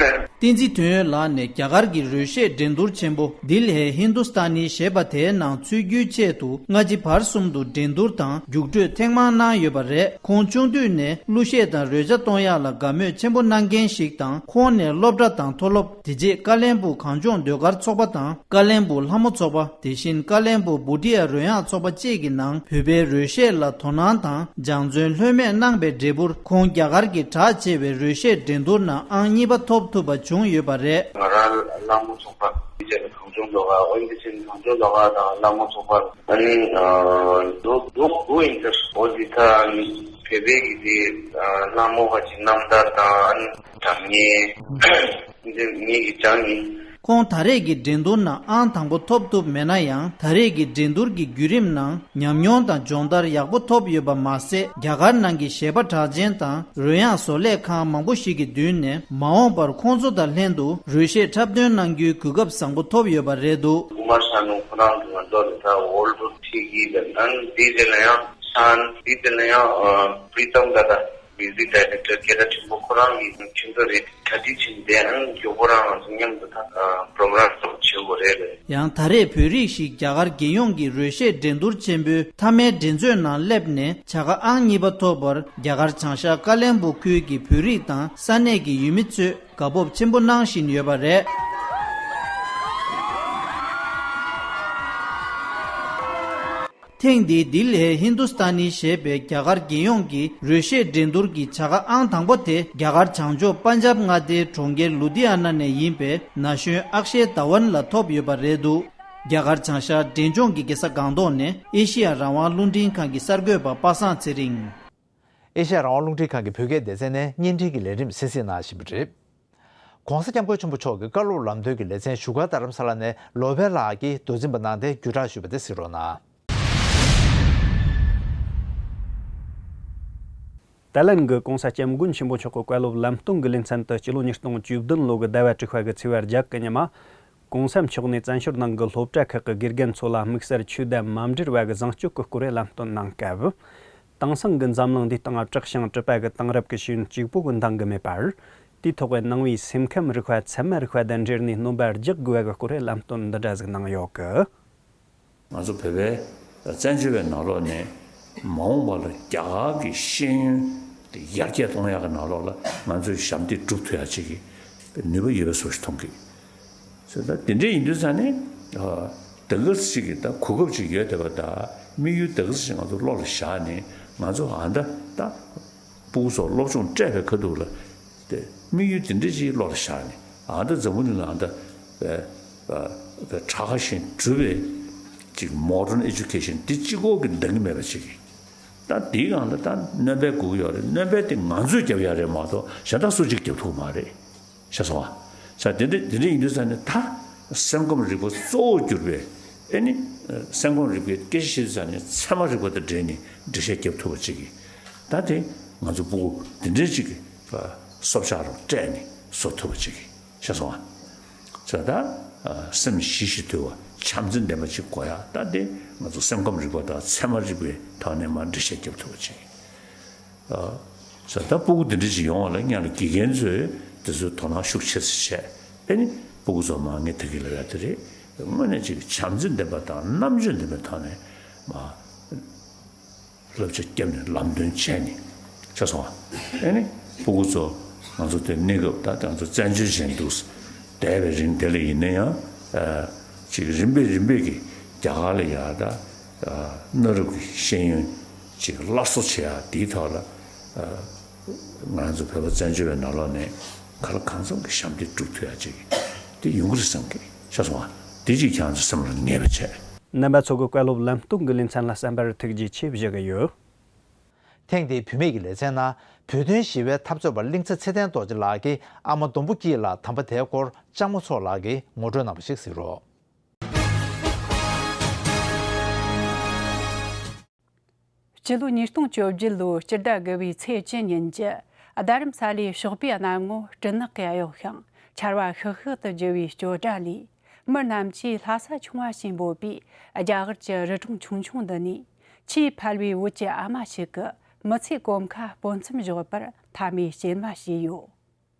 བསྟན་འཛིན་དོན་ཡོད་ལགས་ནས་རྒྱ་གར་གྱི་རོལ་གཞས་འགྲན་བསྡུར་ཆེན་པོ་དིལ་ཧེ་ཧིན་དུ་སྟ་ནི་ཞེས་པ་དེའི་ནང་ཚུད་རྒྱུའི་ཆེད་དུ་སྔ་ཕྱི་བར་གསུམ་དུ་འགྲན་བསྡུར་དང་རྒྱུགས་སྤྲོད་ཐེངས་མང་གནང་ཡོད་པ་རེད། ཁོང་ཆུང་དུས་ནས་གླུ་གཞས་དང་རོལ་ཆ་གཏོང་ཡག་ལ་དགའ་མོས་ཆེན་པོ་གནང་མཁན་ཞིག་དང་ཁོང་ནས་སློབ་གྲྭ་དང་མཐོ་སློབ་དེ་རྗེས་ཀ་ལན་སྦུག་གངས་ལྗོངས་ཟློས་གར་ཚོགས་པ་དང་ཀ་ལན་སྦུག་ལྷ་མོ་ཚོགས་པ། དེ་བཞིན་ཀ་ལན་སྦུག་བྷུ་ཊི་ཡ་རོལ་དབྱངས་ཚོགས་པ་བཅས་ཀྱི་ནང་བོད་པའི་རོལ་གཞས་ལ་དོ་སྣང་དང་སྦྱང་བརྩོན་ལྷོད་མེད་གནང་པའི་འབྲས་བུར་ཁོང་རྒྱ་གར་གྱི་གྲགས་ཆེ་བའི་རོལ་གཞས་འགྲན་བསྡུར་ནང་ཨང་གཉིས་པ་ཐོབ་ཐུབ་པ་བྱུང་ཡོད་པ་རེད། ང་རང་ལྷ་མོ་ཚོགས་པ་དེ་བྱས་ན་གངས་ལྗོངས་ཟློས་གར་འོན་ཏེ་ཕྱིན་གངས་ལྗོངས་ཟློས་གར་དང་ལྷ་མོ་ཚོགས་པ་ཨ་ནི་ལོ་ལོ་དགུ་ཡིན་ཚར་འོ་དེ་ད་ཨ་ནི་བོད་པའི་གི་དེ་ལྷ་མོ་བ་ཅིག་རྣམ་ཐར་དང་ཨ་ནི་སྒྲ་སྙན་འདི་ངེད་ཀྱི་སྦྱང་ཡིན། ཁོང་ད་རེས་ཀྱི་འགྲན་བསྡུར་ནང་ཨང་དང་པོ་ཐོབ་ཐུབ་མེད་ན་ཡང་། ད་རེས་ཀྱི་འགྲན་བསྡུར་གྱི་བརྒྱུད་རིམ་ནང་ཉམས་མྱོང་དང་སྦྱོང་བརྡར་ཡག་པོ་ཐོབ་ཡོད་པ་མ་ཟད། རྒྱ་གར་ནང་གི་གཞས་པ་གྲགས་ཅན་དང་རོལ་དབྱངས་བཟོ་ལས་ཁང་མང་པོ་ཞིག་གི་མདུན་ནས་མ་འོངས་པར་ཁོང་ཚོ་དང་ལྷན་དུ་རོལ་གཞས་འཁྲབ་སྟོན་གནང་རྒྱུའི་གོ་སྐབས་བཟང་པོ་ཐོབ་ཡོད་པ་རེད་འདུག། ཀུ་མར་ཤ་ནུ་ཁོ་རང་གི་ང་ཚོ་ལ་ད་ཝརལ་ཌི་ཐི་གི་ལ་ནང་དེའི་རྗེས་ལ་ཡང་ཤན་དེའི་རྗེས་ལ་ཡང་པྲི་ཏམ་ད་ད། མིའུ་ཟིག་ཌའི་རེག་ཊར་སྐད་གྲགས་ཆེན་པོ་ཁོ་རང་གི་ཁྱིམ་ཚང་རེད། གྲ་སྒྲིག་བྱས་ནས་བསྡད། ཨང་མགྱོགས་པོ་རང་ང་ཚོ་མཉམ་དུ་ད་པྲོ་གི་རམ་ཚོགས་བྱེད་དགོས་རེད་ལབ། ཡང་ད་རེས་བོད་རིགས་ཤིག་རྒྱ་གར་རྒྱལ་ཡོངས་ཀྱི་རོལ་གཞས་འགྲན་བསྡུར་ཆེན་པོའི་མཐའ་མའི་འགྲན་རྩོད་ནང་སླེབས་ནས་བྱ་དགའ་ཨང་གཉིས་པ་ཐོབ་པར། རྒྱ་གར་བྱང་ཤར་ཀ་ལོན་སྦུག་ཁུལ་གྱི་བོད་རིགས་དང་ས་གནས་ཀྱི་ཡུལ་མི་ཚོས་དགའ་སྤོབས་ཆེན་པོ་གནང་བཞིན་ཡོད་པ་རེད། ཐེངས་འདིའི་དིལ་ཧེ་ཧིན་དུ་སྟ་ནི་ཞེས་པའི་རྒྱ་གར་རྒྱལ་ཡོངས་ཀྱི་རོལ་གཞས་འགྲན་བསྡུར་གྱི་བྱ་དགའ་ཨང་དང་པོ་དེ། རྒྱ་གར་བྱང་ཕྱོགས་པན་ཇབ་མངའ་སྡེའི་གྲོང་ཁྱེར་ལུ་དྷི་ཡ་ན་ནས་ཡིན་པའི་ན་གཞོན་ཨག་ཤེ་དཱ་ཝན་ལ་ཐོབ་ཡོད་པ་རེད་འདུག། རྒྱ་གར་བྱང་ཤར་འབྲས་ལྗོངས་ཀྱི་རྒྱལ་ས་སྒང་ཏོག་ནས་ཨེ་ཤེ་ཡ་རང་དབང་རླུང་འཕྲིན་ཁང་གི་གསར་འགོད་པ་པ་སངས་ཚེ་རིང་། ཨེ་ཤེ་ཡ་རང་དབང་རླུང་འཕྲིན་ཁང་གི་བོད་སྐད་སྡེ་ཚན་ནས་བརྙན་འཕྲིན་གྱི་ལས་རིམ་གསན་གཟིགས་གནང་བཞིན་པ་རེད། ༸གོང་ས་༸སྐྱབས་མགོན་ཆེན་པོ་མཆོག་གི་བཀའ་སློབ་ལམ་སྟོན་གྱི་ལེ་ཚན་བཞུགས་སྒར་རྡ་རམ་ས་ལ་ནས་ལོ་པཎ་ལགས་ཀྱིས་མདོ་འཛིན་པ་གནང་སྟེ་བརྒྱུད་བསྒྲགས་ཞུས་པ་དེ་གཟིགས་རོགས་གནང་། ཏཱ་ལན་གྱི་༸གོང་ས་༸སྐྱབས་མགོན་ཆེན་པོ་མཆོག་གི་བཀའ་སློབ་ལམ་སྟོན་གྱི་ལེ་ཚན་དུ་སྤྱི་ལོ་ཉིས་སྟོང་བཅུ་བདུན་ལོ་གི་ཟླ་བ་དྲུག་པ་གི་ཚེས་པ་བརྒྱད་ཀྱི་ཉི་མ། ༸གོང་ས་མཆོག་ནས་བཙན་བྱོལ་ནང་གི་སློབ་གྲྭ་ཁག་གི་དགེ་རྒན་ཚོ་ལ་དམིགས་བསལ་ཆོས་དད་མ་འབྲེལ་བ་གི་བཟང་སྤྱོད་ཀྱི་སྐོར་ལམ་སྟོན་གནང་སྐབས། དེང་སང་གི་འཛམ་གླིང་འདིའི་སྟེང་དྲག་ཞིང་གྲུབ་པ་གི་དེང་རབས་ཀྱི་ཤེས་ཡོན་གཅིག་པུ་གིས་འདང་གི་མེད་པར། དེའི་ཐོག་གི་ནང་པའི་སེམས་ཁམས་རིག་པ་ཚད་མ་རིག་པ་དང་འབྲེལ་ནས་སྣོན་པ་རྒྱག་དགོས་པ་གི་སྐོར་ལམ་སྟོན་འདི་འདྲ་ཟིག་གནང་ཡོད་གི། ང་ཚོ་བོད་པའི་བཙན་བྱོལ་བའི་ནང་ལོགས་ནས་མ་འོངས་པ་ལ་རྒྱ་གར་གྱི་ཤེས་ཡོན་དེ་ཡར་རྒྱས་གཏོང་ཡག་གི་ནང་ལོགས་ལ་ང་ཚོས་ཞབས་འདེགས་སྒྲུབ་ཐུབ་ཡག་ཅིག་གི་ནུས་པ་ཡོད་པའི་བཟོ་ཞིག་མཐོང་གི། ཟེར་ད་དེ་འདྲ་ཡིན་དུས་ཙང་ནས་ད་ག་ཅིག་གི་ད་གོ་སྐབས་ཅིག་ཡོད་བསྡད་པ་དང་དམིགས་ཡུལ་ད་ག་ཅིག་ང་ཚོ་བློ་ལ་བཞག་ནས་ང་ཚོ་ཨ་ད་ད། སྤུ་གུ་ཚོར་སློབ་སྦྱོང་སྤྲད་པའི་ཁ་ཐུག་ལ་དེ་དམིགས་ཡུལ་དེ་འདྲ་ཅིག་བློ་ལ་བཞག་ནས་ཨ་ད་འཛམ་བུ་གླིང་ལ་ཨ་ད་བའི་བའི་གྲགས་ཁ་ཞིག་གྲུབ་པའི་ཅིག་མོ་ཌརན་ཨེ་ཇུ་ཀེ་ཤན་དེ་གཅིག་པོ་གིས་འདང་གི་མེད་པ་ཅིག་གིས་ད་དེའི་སྒང་ལ་ད་སྣོན་པ་དགོས་ཀྱི་ཡོད་རེད། སྣོན་པ་དེ་ང་ཚོས་རྒྱབ་ཡག་རེད་མ་གཏོགས་གཞན་དག་སུ་གཅིག་རྒྱབ་ཐུབ་མ་རེད། ཤེས་སོང་ཨ། ས་དེ་འདྲ་དེ་འདྲ་ཡིན་དུས་ཙང་ནས་ད་སེམས་ཁམས་རིག་པ་གཙོ་བོར་གྱུར་པའི་ཨེ་ནི་སེམས་ཁམས་རིག་པའི་སྐད་ཆ་བཤད་དུས་ཙང་ནས་ཚད་མ་རིག་པ་དང་འབྲེལ་ནས་འགྲེལ་བཤད་རྒྱབ་ཐུབ་པ་ཅིག་གིས་ད་དེ་ང་ཚོ་སྤུ་གུ་དེ་འདྲའི་ཅིག་གིས་སྲོག་ཆགས་རུ་སྤྲད་ནས་བཟོ་ཐུབ་པ་ཅིག་གིས་ཤེས་སོང་ཨ། ས་ད་སེམས་ཞི་ཞིང་དུལ་བ་བྱམས་བརྩེ་ལྡན་པ་ཅིག་དགོས་ཡ། ད་དེ་ང་ཚོ་སེམས་ཁམས་རིག་པ་དང་ཚད་མ་རིག་པའི་ཐོག་ནས་མར་འགྲེལ་བཤད་རྒྱབ་ཐུབ་པ་ཅིག་གིས། ས་ད་སྤུ་གུ་འདི་འདྲ་ཅིག་ཡོང་བ་ལ་སྔོན་ལ་དགེ་རྒན་ཚོས་དེ་ཚོའི་དོ་སྣང་ཤུགས་ཆེ་ཙམ་བྱས། ཨེ་ནི་སྤུ་གུ་ཚོ་མ་ངས་ད་གིན་ལབ་ཡ་དེ་རེད། དངོས་གནས་ཅིག་བྱམས་བརྩེ་ལྡན་པ་དང་རྣམ་དཔྱོད་ལྡན་པའི་ཐོག་ནས་མ་བསླབ་བྱ་བརྒྱབ་ནས་ལམ་སྟོན་བྱས་ནས་ཤེས་སོང་ཨ། ཨེ་ནི་སྤུ་གུ་ཚོ་ང་ཚོ་དེ་གནས་སྐབས་ད་ང་ཚོ་བཙན་བྱོལ་ཅན་འདུག་བསྡད་པའི་རིང་དེ་ལ་ཡིན་ན་ཡང་ཅིག་རིམ་པས་རིམ་པས་ཀྱི་རྒྱ་གར་ལ་ཡར་ད་གནའ་རབས་ཀྱི་ཤེས་ཡོན་ཅིག་སླར་གསོ་བྱེད་ཡ་དེའི་ཐོག་ལ་ང་ཚོ་བོད་པ་བཙན་བྱོལ་བའི་ནང་ལོགས་ནས་གང་ལ་གང་འཚམ་གྱི་ཞབས་འདེགས་སྒྲུབ་ཐུབ་ཡ་ཅིག་དེ་ཡོང་གི་རེད་བསམ་གི་ཤེས་སོང་ཨ། དེ་ཅིག་ཁྱེད་ཚོ་སེམས་ལ་ངེས་པ་བྱས། རྣམ་པ་ཚོ་གི་བཀའ་སློབ་ལམ་སྟོན་གྱི་ལེ་ཚན་ལ་གསན་པར་ཐུགས་རྗེ་ཆེ་ཞུ་གི་ཡོད། ཐེངས་འདིའི་བུད་མེད་ཀྱི་ལེ་ཚན་ནང་བོད་དོན་ཞི་བའི་འཐབ་རྩོད་པ་གླིང་ཚ་ཚེ་བརྟན་རྡོ་རྗེ་ལགས་ཀྱིས་ཨ་མ་ལྡོམ་པོ་སྐྱིད་ལ་དམ་པ་དེའི་སྐོར་ལྕགས་མོ་མཚོ་ལགས་ཀྱིས་ངོ་སྤྲོད་གནང་བ་ཞིག་གཟིགས་རོགས། སྤྱི་ལོ་ཉིས་སྟོང་བཅོ་བརྒྱད་ལོའི་སྤྱི་ཟླ་དགུ་བའི་ཚེས་བཅུ་ཉིན་གྱི་རྡ་རམ་ས་ལའི་ཞོགས་པའི་གནམ་ངོ་སྤྲིན་ནག་གིས་གཡོགས་ཤིང་ཆར་བ་ཤག་ཤག་ཏུ་རྒྱུ་བའི་སྐྱོ་སྒྲ་ལས། མི་རྣམས་ཀྱིས་ལྷ་ས་ཆུང་བ་ཞེས་འབོད་པའི་རྒྱ་གར་གྱི་རི་གྲོང་ཆུང་ཆུང་འདི་ནས་ཆེས་ཕལ་བའི་བོད་ཀྱི་ཨ་མ་ཞིག་གི་མི་ཚེའི་གོམ་ཁ་སྤོ་མཚམས་བཞག་པར་མཐའ་མའི་སྐྱེལ་མ་བྱས་ཡོད།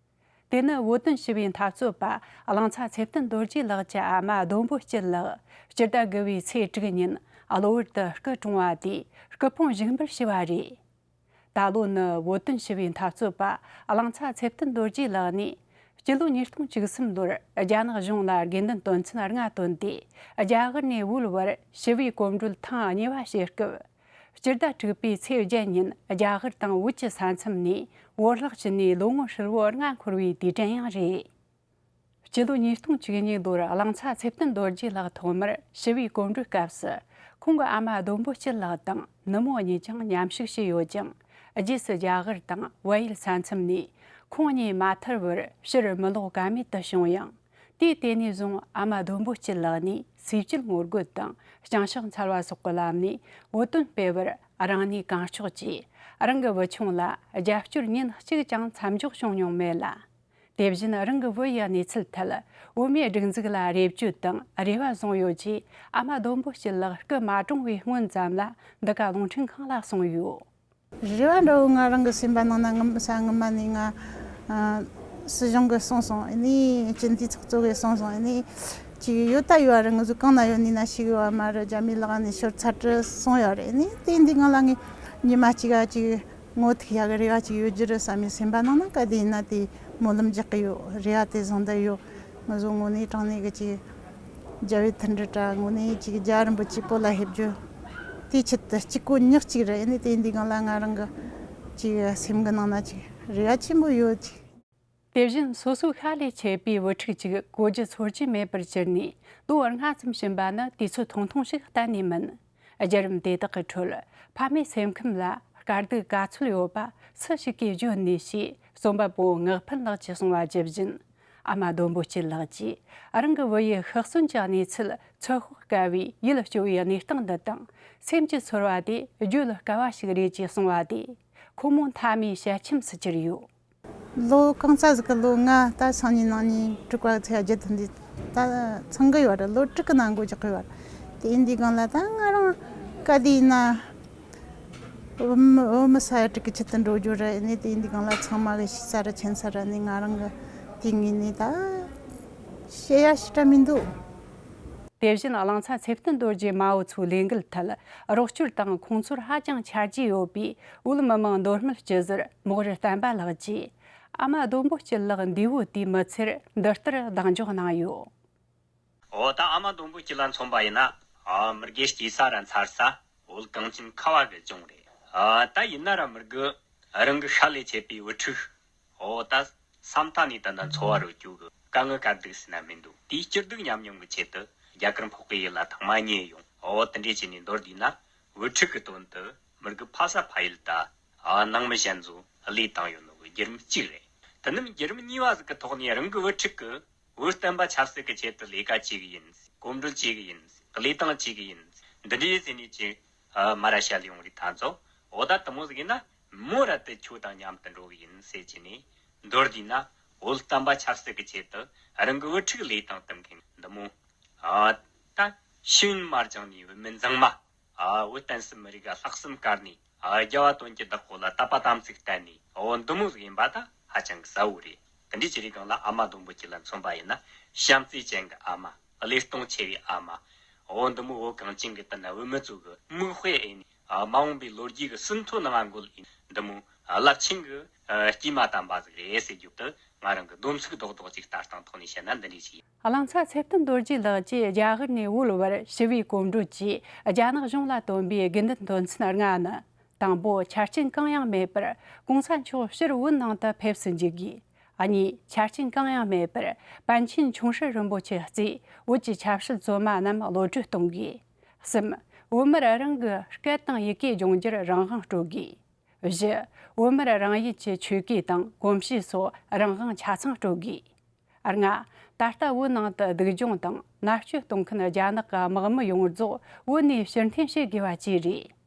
དེ་ནི་བོད་དོན་ཞི་བའི་འཐབ་རྩོད་པ་གླང་ཚ་ཚེ་བརྟན་རྡོ་རྗེ་ལགས་ཀྱི་ཨ་མ་ལྡོམ་པོ་སྐྱིད་ལགས་སྤྱི་ཟླ་དགུ་བའི་ཚེས་དྲུག་ཉིན་གློ་བུར་དུ་སྐུ་གྲོངས་པ་དེའི་སྐུ་ཕུང་བཞུགས་འབུལ་ཞུས་པ་རེད། ད་ལོ་ནི་བོད་དོན་ཞི་བའི་འཐབ་རྩོད་པ་གླང་ཚ་ཚེ་བརྟན་རྡོ་རྗེ་ལགས་ནས་སྤྱི་ལོ་ཉིས་སྟོང་བཅུ་གསུམ་ལོར་རྒྱ་ནག་གཞུང་ལ་དགོས་འདུན་དོན་ཚན་ལྔ་བཏོན་ཏེ་རྒྱ་གར་ནས་བོད་བར་ཞི་བའི་གོམ་བགྲོད་ཐེངས་གཉིས་པ་བྱེད་སྐབས། སྤྱི་ཟླ་དྲུག་པའི་ཚེས་བརྒྱད་ཉིན་རྒྱ་གར་དང་བོད་ཀྱི་ས་མཚམས་ནས་བོར་བརླག་བྱས་ནས་ལོ་ངོ་ཧྲིལ་བོ་ལྔ་འཁོར་བའི་དུས་དྲན་ཡང་རེད། སྤྱི་ལོ་ཉིས་སྟོང་བཅུ་གཉིས་ལོར་གླང་ཚ་ཚེ་བརྟན་རྡོ་རྗེ་ལགས་ཐོག་མར་ཞི་བའི་གོམ་བགྲོད་སྐབས་སུ་ཁོང་གི་ཨ་མ་ལྡོམ་པོ་སྐྱིད་ལགས་དང་ནུ་མོ་གཉིས་ཀྱང་མཉམ་ཞུགས་བྱས་ཡོད་ཅིང་། རྗེས་སུ་རྒྱ་གར་དང་བལ་ཡུལ་ས་མཚམས་ནས་ཁོང་གཉིས་མ་ཐར་བར་ཕྱིར་མི་ལོག་ཀ་མེད་དུ་བྱུང་ཡང་། དུས་དེ་ནས་བཟུང་ཨ་མ་ལྡོམ་པོ་སྐྱིད་ལགས་ནས་ཟས་བཅད་ངོ་རྒོལ་དང་། རྐྱང་ཕྱག་འཚལ་བ་སོགས་ཀྱི་ལམ་ནས་བོད་དོན་སྤེལ་བར་རང་ནུས་གང་ལྕོགས་ཀྱིས་རང་གི་བུ་ཆུང་ལ་རྒྱབ་སྐྱོར་ཉིན་གཅིག་ཀྱང་མཚམས་འཇོག་བྱུང་མྱོང་མེད་ལ། དེ་བཞིན་རང་གི་བུ་ཡི་གནས་ཚུལ་ཐད་བོད་མིའི་སྒྲིག་འཛུགས་ལ་རེ་བཅོལ་དང་རེ་བ་བཟུང་ཡོད་ཅེས་ཨ་མ་ལྡོམ་པོ་སྐྱིད་ལགས་སྐུ་མ་གྲོངས་པའི་སྔོན་ཙམ་ལ་འདི་ག་རླུང་འཕྲིན་ཁང་ལ་གསུངས་ཡོད། རེ་བ་འདྲ་བོ་ང་རང་གི་སེམས་པ་ནང་ན་ངི་ས་སྔོན་མ་ནས་ང་ཨ་སྲིད་གཞུང་གིས་གསུངས་སོང་། ཨ་ནི་སྤྱི་འཐུས་ཚོགས་གཙོ་གིས་གསུངས་སོང་། ཨ་ནི་ཅིག་ཡོད་ད་ཡོད་རེད། ང་ཚོ་གང་ན་ཡོད་ནི་ན་ཞིག་ཡོད་མ་རེད། རྒྱ་མི་ལག་ནས་ཤོར་ཚར་གི་གསུངས་ཡོད་རེད། ཨ་ནི་དེ་འདི་ང་ལ་ངས་ཉི་མ་གཅིག་ག་ཅིག་ངོ་ཐུག་ཡག་གི་རེ་བ་ཅིག་ཡོད་རྒྱུ་རེད་བསམ་ཡོད། སེམས་པ་ནང་ན་ག་དེ་ཡིན་ན་དེ་སྨོན་ལམ་རྒྱག་གི་ཡོད། རེ་བ་དེ་བཟང་ད་ཡོད། ང་ཚོ་དངོས་གནས་དྲང་གནས་གི་ཅིག་རྒྱལ་བའི་མཐུན་སྒྲིལ་དྲ་དངོས་གནས་ཅིག་རྒྱལ་བ་རིན་པོ་ཆེ་བོད་ལ་ཕེབས་རྒྱུ་དེའི་ཆེད་དུ་གཅིག་གོ་ཉག་གཅིག་རེད། ཨ་ནི་དེ་འདི་སྒང་ལ་ང་རང་གི་ཅིག་སེམས་གི་ནང་ན་ཅིག་རེ་བ་ཆེན་པོ་ཡོད་ཅིག། དེ་བཞིན་སོ་སོའི་ཤ་ལས་ཆད་པའི་བུ་ཕྲུག་ཅིག་གོ་རྒྱུ་ཚོར་རྒྱུ་མེད་པར་གྱུར་ནས་ལོ་ལྔ་ཙམ་ཕྱིན་པ་ནི་དུས་ཚོད་ཐུང་ཐུང་ཞིག་གཏན་ནས་མིན། བརྒྱུད་རིམ་དེ་དག་གི་ཁྲོད་ཕ་མའི་སེམས་ཁམས་ལ་དཀའ་སྡུག་ག་ཚོད་ཡོད་པ་སུ་ཞིག་གིས་བརྗོད་ནུས་ཞེས་རྩོམ་པ་པོ་ངག་ཕན་ལགས་ཀྱིས་གསུངས་པ་ཇི་བཞིན། ཨ་མ་ལྡོམ་པོ་སྐྱིད་ལགས་ཀྱིས་རང་གི་བུ་ཡི་ཤི་གསོན་གྱི་གནས་ཚུལ་ཚོད་དཔག་དཀའ་བའི་ཡིད་སྐྱོ་བའི་གནས་སྟངས་འདི་དང་སེམས་ཀྱི་ཚོར་བ་དེ་བརྗོད་དཀའ་བ་ཞིག་རེད་ཅེས་གསུངས་པ་དེ་ཁོ་མོ་མཐའ་མའི་ཞལ་ཆེམས་སུ་གྱུར་ཡོད། ལོ་གང་ཙམ་ཟིག་གི་ལོ་ལྔ་ད་སང་ཉིན་གནངས་ཉིན་དྲུག་པ་ཚེས་བརྒྱད་དེ་འདི་ད་ཚང་གི་ཡོད་རེད། ལོ་དྲུག་གི་ནང་འགོ་རྒྱག་གི་ཡོད་རེད། དེ་འདི་སྒང་ལ་ད་ང་རང་ག་དུས་ཡིན་ན་བུ་མོ་བུ་མོ་ས་ཡ་དྲུག་གི་ཆེད་དུ་འགྲོ་རྒྱུ་རེད། ནི་དེ་འདི་སྒང་ལ་ཚང་མ་གི་ཤི་ས་ར་ཆེན་ས་ར་ནི་ང་རང་གི་དེ་ངོས་ནས་ད་བཤད་ཡ་ཞེ་དྲག་མི་འདུག། དེ་བཞིན་གླིང་ཚ་ཚེ་བརྟན་རྡོ་རྗེ་མའོ་ཚོའི་ལས་འགུལ་ཐད་རོགས་སྐྱོར་དང་ཁོང་ཚོར་ཧ་ཅང་ཆ་རྒྱུས་ཡོད་པའི་བོད་མི་མང་མདོ་སྨད་སྤྱི་ཟུར་མོག་རི་བསྟན་པ་ལགས་ཀྱིས་ཨ་མ་ལྡོམ་པོ་སྐྱིད་ལགས་འདས་པོ་དུས་མི་ཚེར་འདི་ལྟར་གདེང་འཇོག་གནང་ཡོད། འོ་ད་ཨ་མ་ལྡོམ་པོ་སྐྱིད་ལ་མཚོན་པ་ཡིན་ན། ཨ་མི་དགེ་སྐྱེས་ས་ར་འཚར་ས་བོད་གངས་ཅན་ཁ་བ་གི་ལྗོངས་རེད། ཨ་ད་ཡིན་ན་ར་མི་དགེ་རང་གི་ཤ་ལས་ཆད་པའི་བུ་ཕྲུག་འོ་ད་ས་མཐའ་ནས་ད་ལྟ་འཚོ་བ་རོལ་རྒྱུ་གི་དཀའ་ངལ་དཀའ་སྡུག་ཟེར་ན་མི་འདུག། དེའི་སྐྱིད་སྡུག་མཉམ་མྱོང་གི་ཆེད་དུ་རྒྱ་གར་འཕགས་པའི་ཡུལ་ལ་ཐེངས་མ་གཉིས་ཡོང་། འོ་དེ་འདྲས་བྱས་ནས་མདོར་བསྡུས་ན་བུ་ཕྲུག་གི་དོན་དུ་མི་དགེ་ཕ་ས་ཕ་ཡུལ་ད་ཨ་ནང་མི་གཞན་ཚོ་བློས་བཏང་ཡོད་ནོ་གི་བརྒྱུད་རིམ་གཅིག་རེད། དེ་ནས་བརྒྱུད་རིམ་གཉིས་པ་ཟིག་གི་ཐོག་ནས་རང་གི་བུ་ཕྲུག་གི་བོད་བསྟན་པ་ཆབ་སྲིད་ཀྱི་ཆེད་དུ་ལས་ཀ་བྱེད་གི་ཡིན། གོམ་བགྲོད་བྱེད་གི་ཡིན། བློས་བཏང་བྱེད་གི་ཡིན། འདི་འདྲའི་ཟེར་ནས་ཅིག་ཨ་མ་ར་བཤད་ཡོང་རིགས་ད་ཚོ། འོ་ད་དེ་མོ་ཟིག་ཡིན་ན་མོ་ར་དེ་ཁྱོད་དང་མཉམ་དུ་འགྲོ་གི་ཡིན་ཟེར་གྱི་ནས། མདོར་བསྡུས་ན་བོད་བསྟན་པ་ཆབ་སྲིད་ཀྱི་ཆེད་དུ་རང་གི་བུ་ཕྲུག་བློས་བཏང་གཏོང་མཁན་འདི་མོ། ཨ་ད་ཤེས་ཡོན་མ་སྦྱངས་ནས་བུད་མེད་མཛངས་མ། ཨ་བོད་བསྟན་སྲིད་མི་རིགས་ལ་ལྷག་བསམ་དཀར་ནས། ཨ་རྒྱལ་བ་དོན་གྱི་བདག་པོ་ལ་དད་པ་དམ་ཚིག་བསྟན་ནས། འོ་འདི་མོ་ཟིག་ཡིན་པ་ད་ཧ་ཅང་གི་གསལ་བོ་རེད། དེ་འདྲའི་ཅི་རིགས་སྒང་ལ་ཨ་མ་ལྡོམ་པོ་སྐྱིད་ལ་མཚོན་པ་ཡིན་ན་བྱམས་བརྩེ་ཅན་གྱི་ཨ་མ། བློས་གཏོང་ཆེ་བའི་ཨ་མ། འོ་འདི་མོ་བོད་གངས་ཅན་གྱི་སྟེང་ན་བུད་མེད་ཚོ་གི་མིག་དཔེ་ཡིན་ནས། ཨ་མ་འོངས་པའི་ལོ་རྒྱུས་ཀྱི་ཟིན་ཐོ་ནང་འགོད་ཡིན། འདི་མོ་རླབས་ཆེན་གྱི་ཨ་སྐྱེས་མ་དམ་པ་ཟིག་རེད་ཟེར་རྒྱུ་དེ་ང་རང་གི་སྡོམ་ཚིག་རྡོག་རྡོག་ཅིག་ལྟ་སྟངས་ཐོག་ནས་བཤད་ན་འདི་འདྲ་ཞིག་ཡིན། གླིང་ཚ་ཚེ་བརྟན་རྡོ་རྗེ་ལགས་ཀྱིས་རྒྱ་གར་ནས་བོད་བར་ཞི་བའི་གོམ་བགྲོད་ཀྱིས་རྒྱ་ནག་གཞུང་ལ་བཏོན་པའི་དགོས་འདུན་དོན་ཚན་ལྔ་ནི། དང་པོ། ཆ་རྐྱེན་གང་ཡང་མེད་པར་གོང་ས་མཆོག་ཕྱིར་བོད་ནང་དུ་ཕེབས་སུ་འཇུག་དགོས། གཉིས། ཆ་རྐྱེན་གང་ཡང་མེད་པར་པཎ་ཆེན་ཆུང་སྲིད་རིན་པོ་ཆེ་གཙོས་བོད་ཀྱི་ཆབ་སྲིད་བཙོན་མ་རྣམས་གློད་གྲོལ་གཏོང་དགོས། གསུམ། བོད་མིར་རང་གི་སྐད་དང་ཡི་གེ་སྦྱོང་རྒྱུར་རང་དབང་སྤྲོད་དགོས། བཞི། བོད་མིར་རང་ཡུལ་གྱི་ཆོས་གོས་དང་གོམས་གཤིས་སོགས་རང་དབང་ཆ་ཚང་སྤྲོད་དགོས། ལྔ། ད་ལྟ་བོད་ནང་དུ་སྡུག་སྦྱོང་དང་མནར་གཅོད་གཏོང་མཁན་རྒྱ་ནག་གི་དམག་མི་ཡོངས་རྫོགས་བོད་ནས་ཕྱིར་འཐེན་བྱེད་དགོས་པ་བཅས་རེད།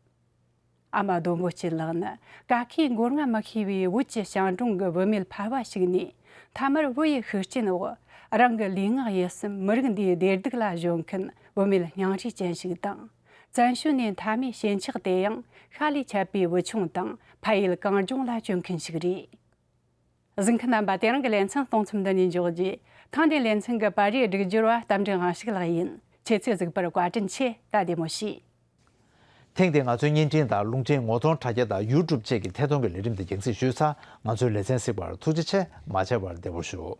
ཨ་མ་ལྡོམ་པོ་སྐྱིད་ལགས་ནི་ཀ་ཁའི་མགོ་རྔ་མི་ཤེས་པའི་བོད་ཀྱི་ཞིང་གྲོང་གི་བུད་མེད་ཕལ་བ་ཞིག་ནས། མཐའ་མར་བོད་ཡི་ཤུགས་རྐྱེན་འོག་རང་གི་ལུས་ངག་ཡིད་གསུམ་མི་རིགས་འདིའི་བདེ་སྡུག་ལ་གཞོལ་མཁན་བུད་མེད་སྙིང་རུས་ཅན་ཞིག་དང་། བཙན་བྱོལ་ནས་མཐའ་མའི་ཞེན་ཆགས་དེ་ཡང་ཤ་ལས་ཆད་པའི་བུ་ཆུང་དང་ཕ་ཡུལ་གངས་ལྗོངས་ལ་བསྐྱོན་མཁན་ཞིག་རེད། གཟིགས་མཁན་རྣམ་པ། དེ་རིང་གི་ལེ་ཚན་གཏོང་མཚམས་འདི་ནས་འཇོག་རྒྱུ། ཐེངས་འདིའི་ལེ་ཚན་གྱི་པར་རིས་སྒྲིག་སྦྱོར་བ་རྟ་མགྲིན་དབང་ཕྱུག་ལགས་ཡིན། ཁྱེད་ཚོས་གཟིགས་པར་བཀའ་དྲིན་ཆེ། ད་བདེ་མོ་བྱོས། ཐེངས་འདིའི་ང་ཚོའི་བརྙན་འཕྲིན་དང་རླུང་འཕྲིན་ངོ་གདོང་དྲ་རྒྱ་དང་ཡུ་ཊུབ་བཅས་ཀྱི་ཐད་གཏོང་གི་ལས་རིམ་འདི་རྒྱང་སྲིང་ཞུས་ཚར། ང་ཚོའི་ལེ་ཚན་གཟིགས་པར་ཐུགས་རྗེ་ཆེ། མ་བརྗེད་པར་བདེ་པོར་བཞུགས།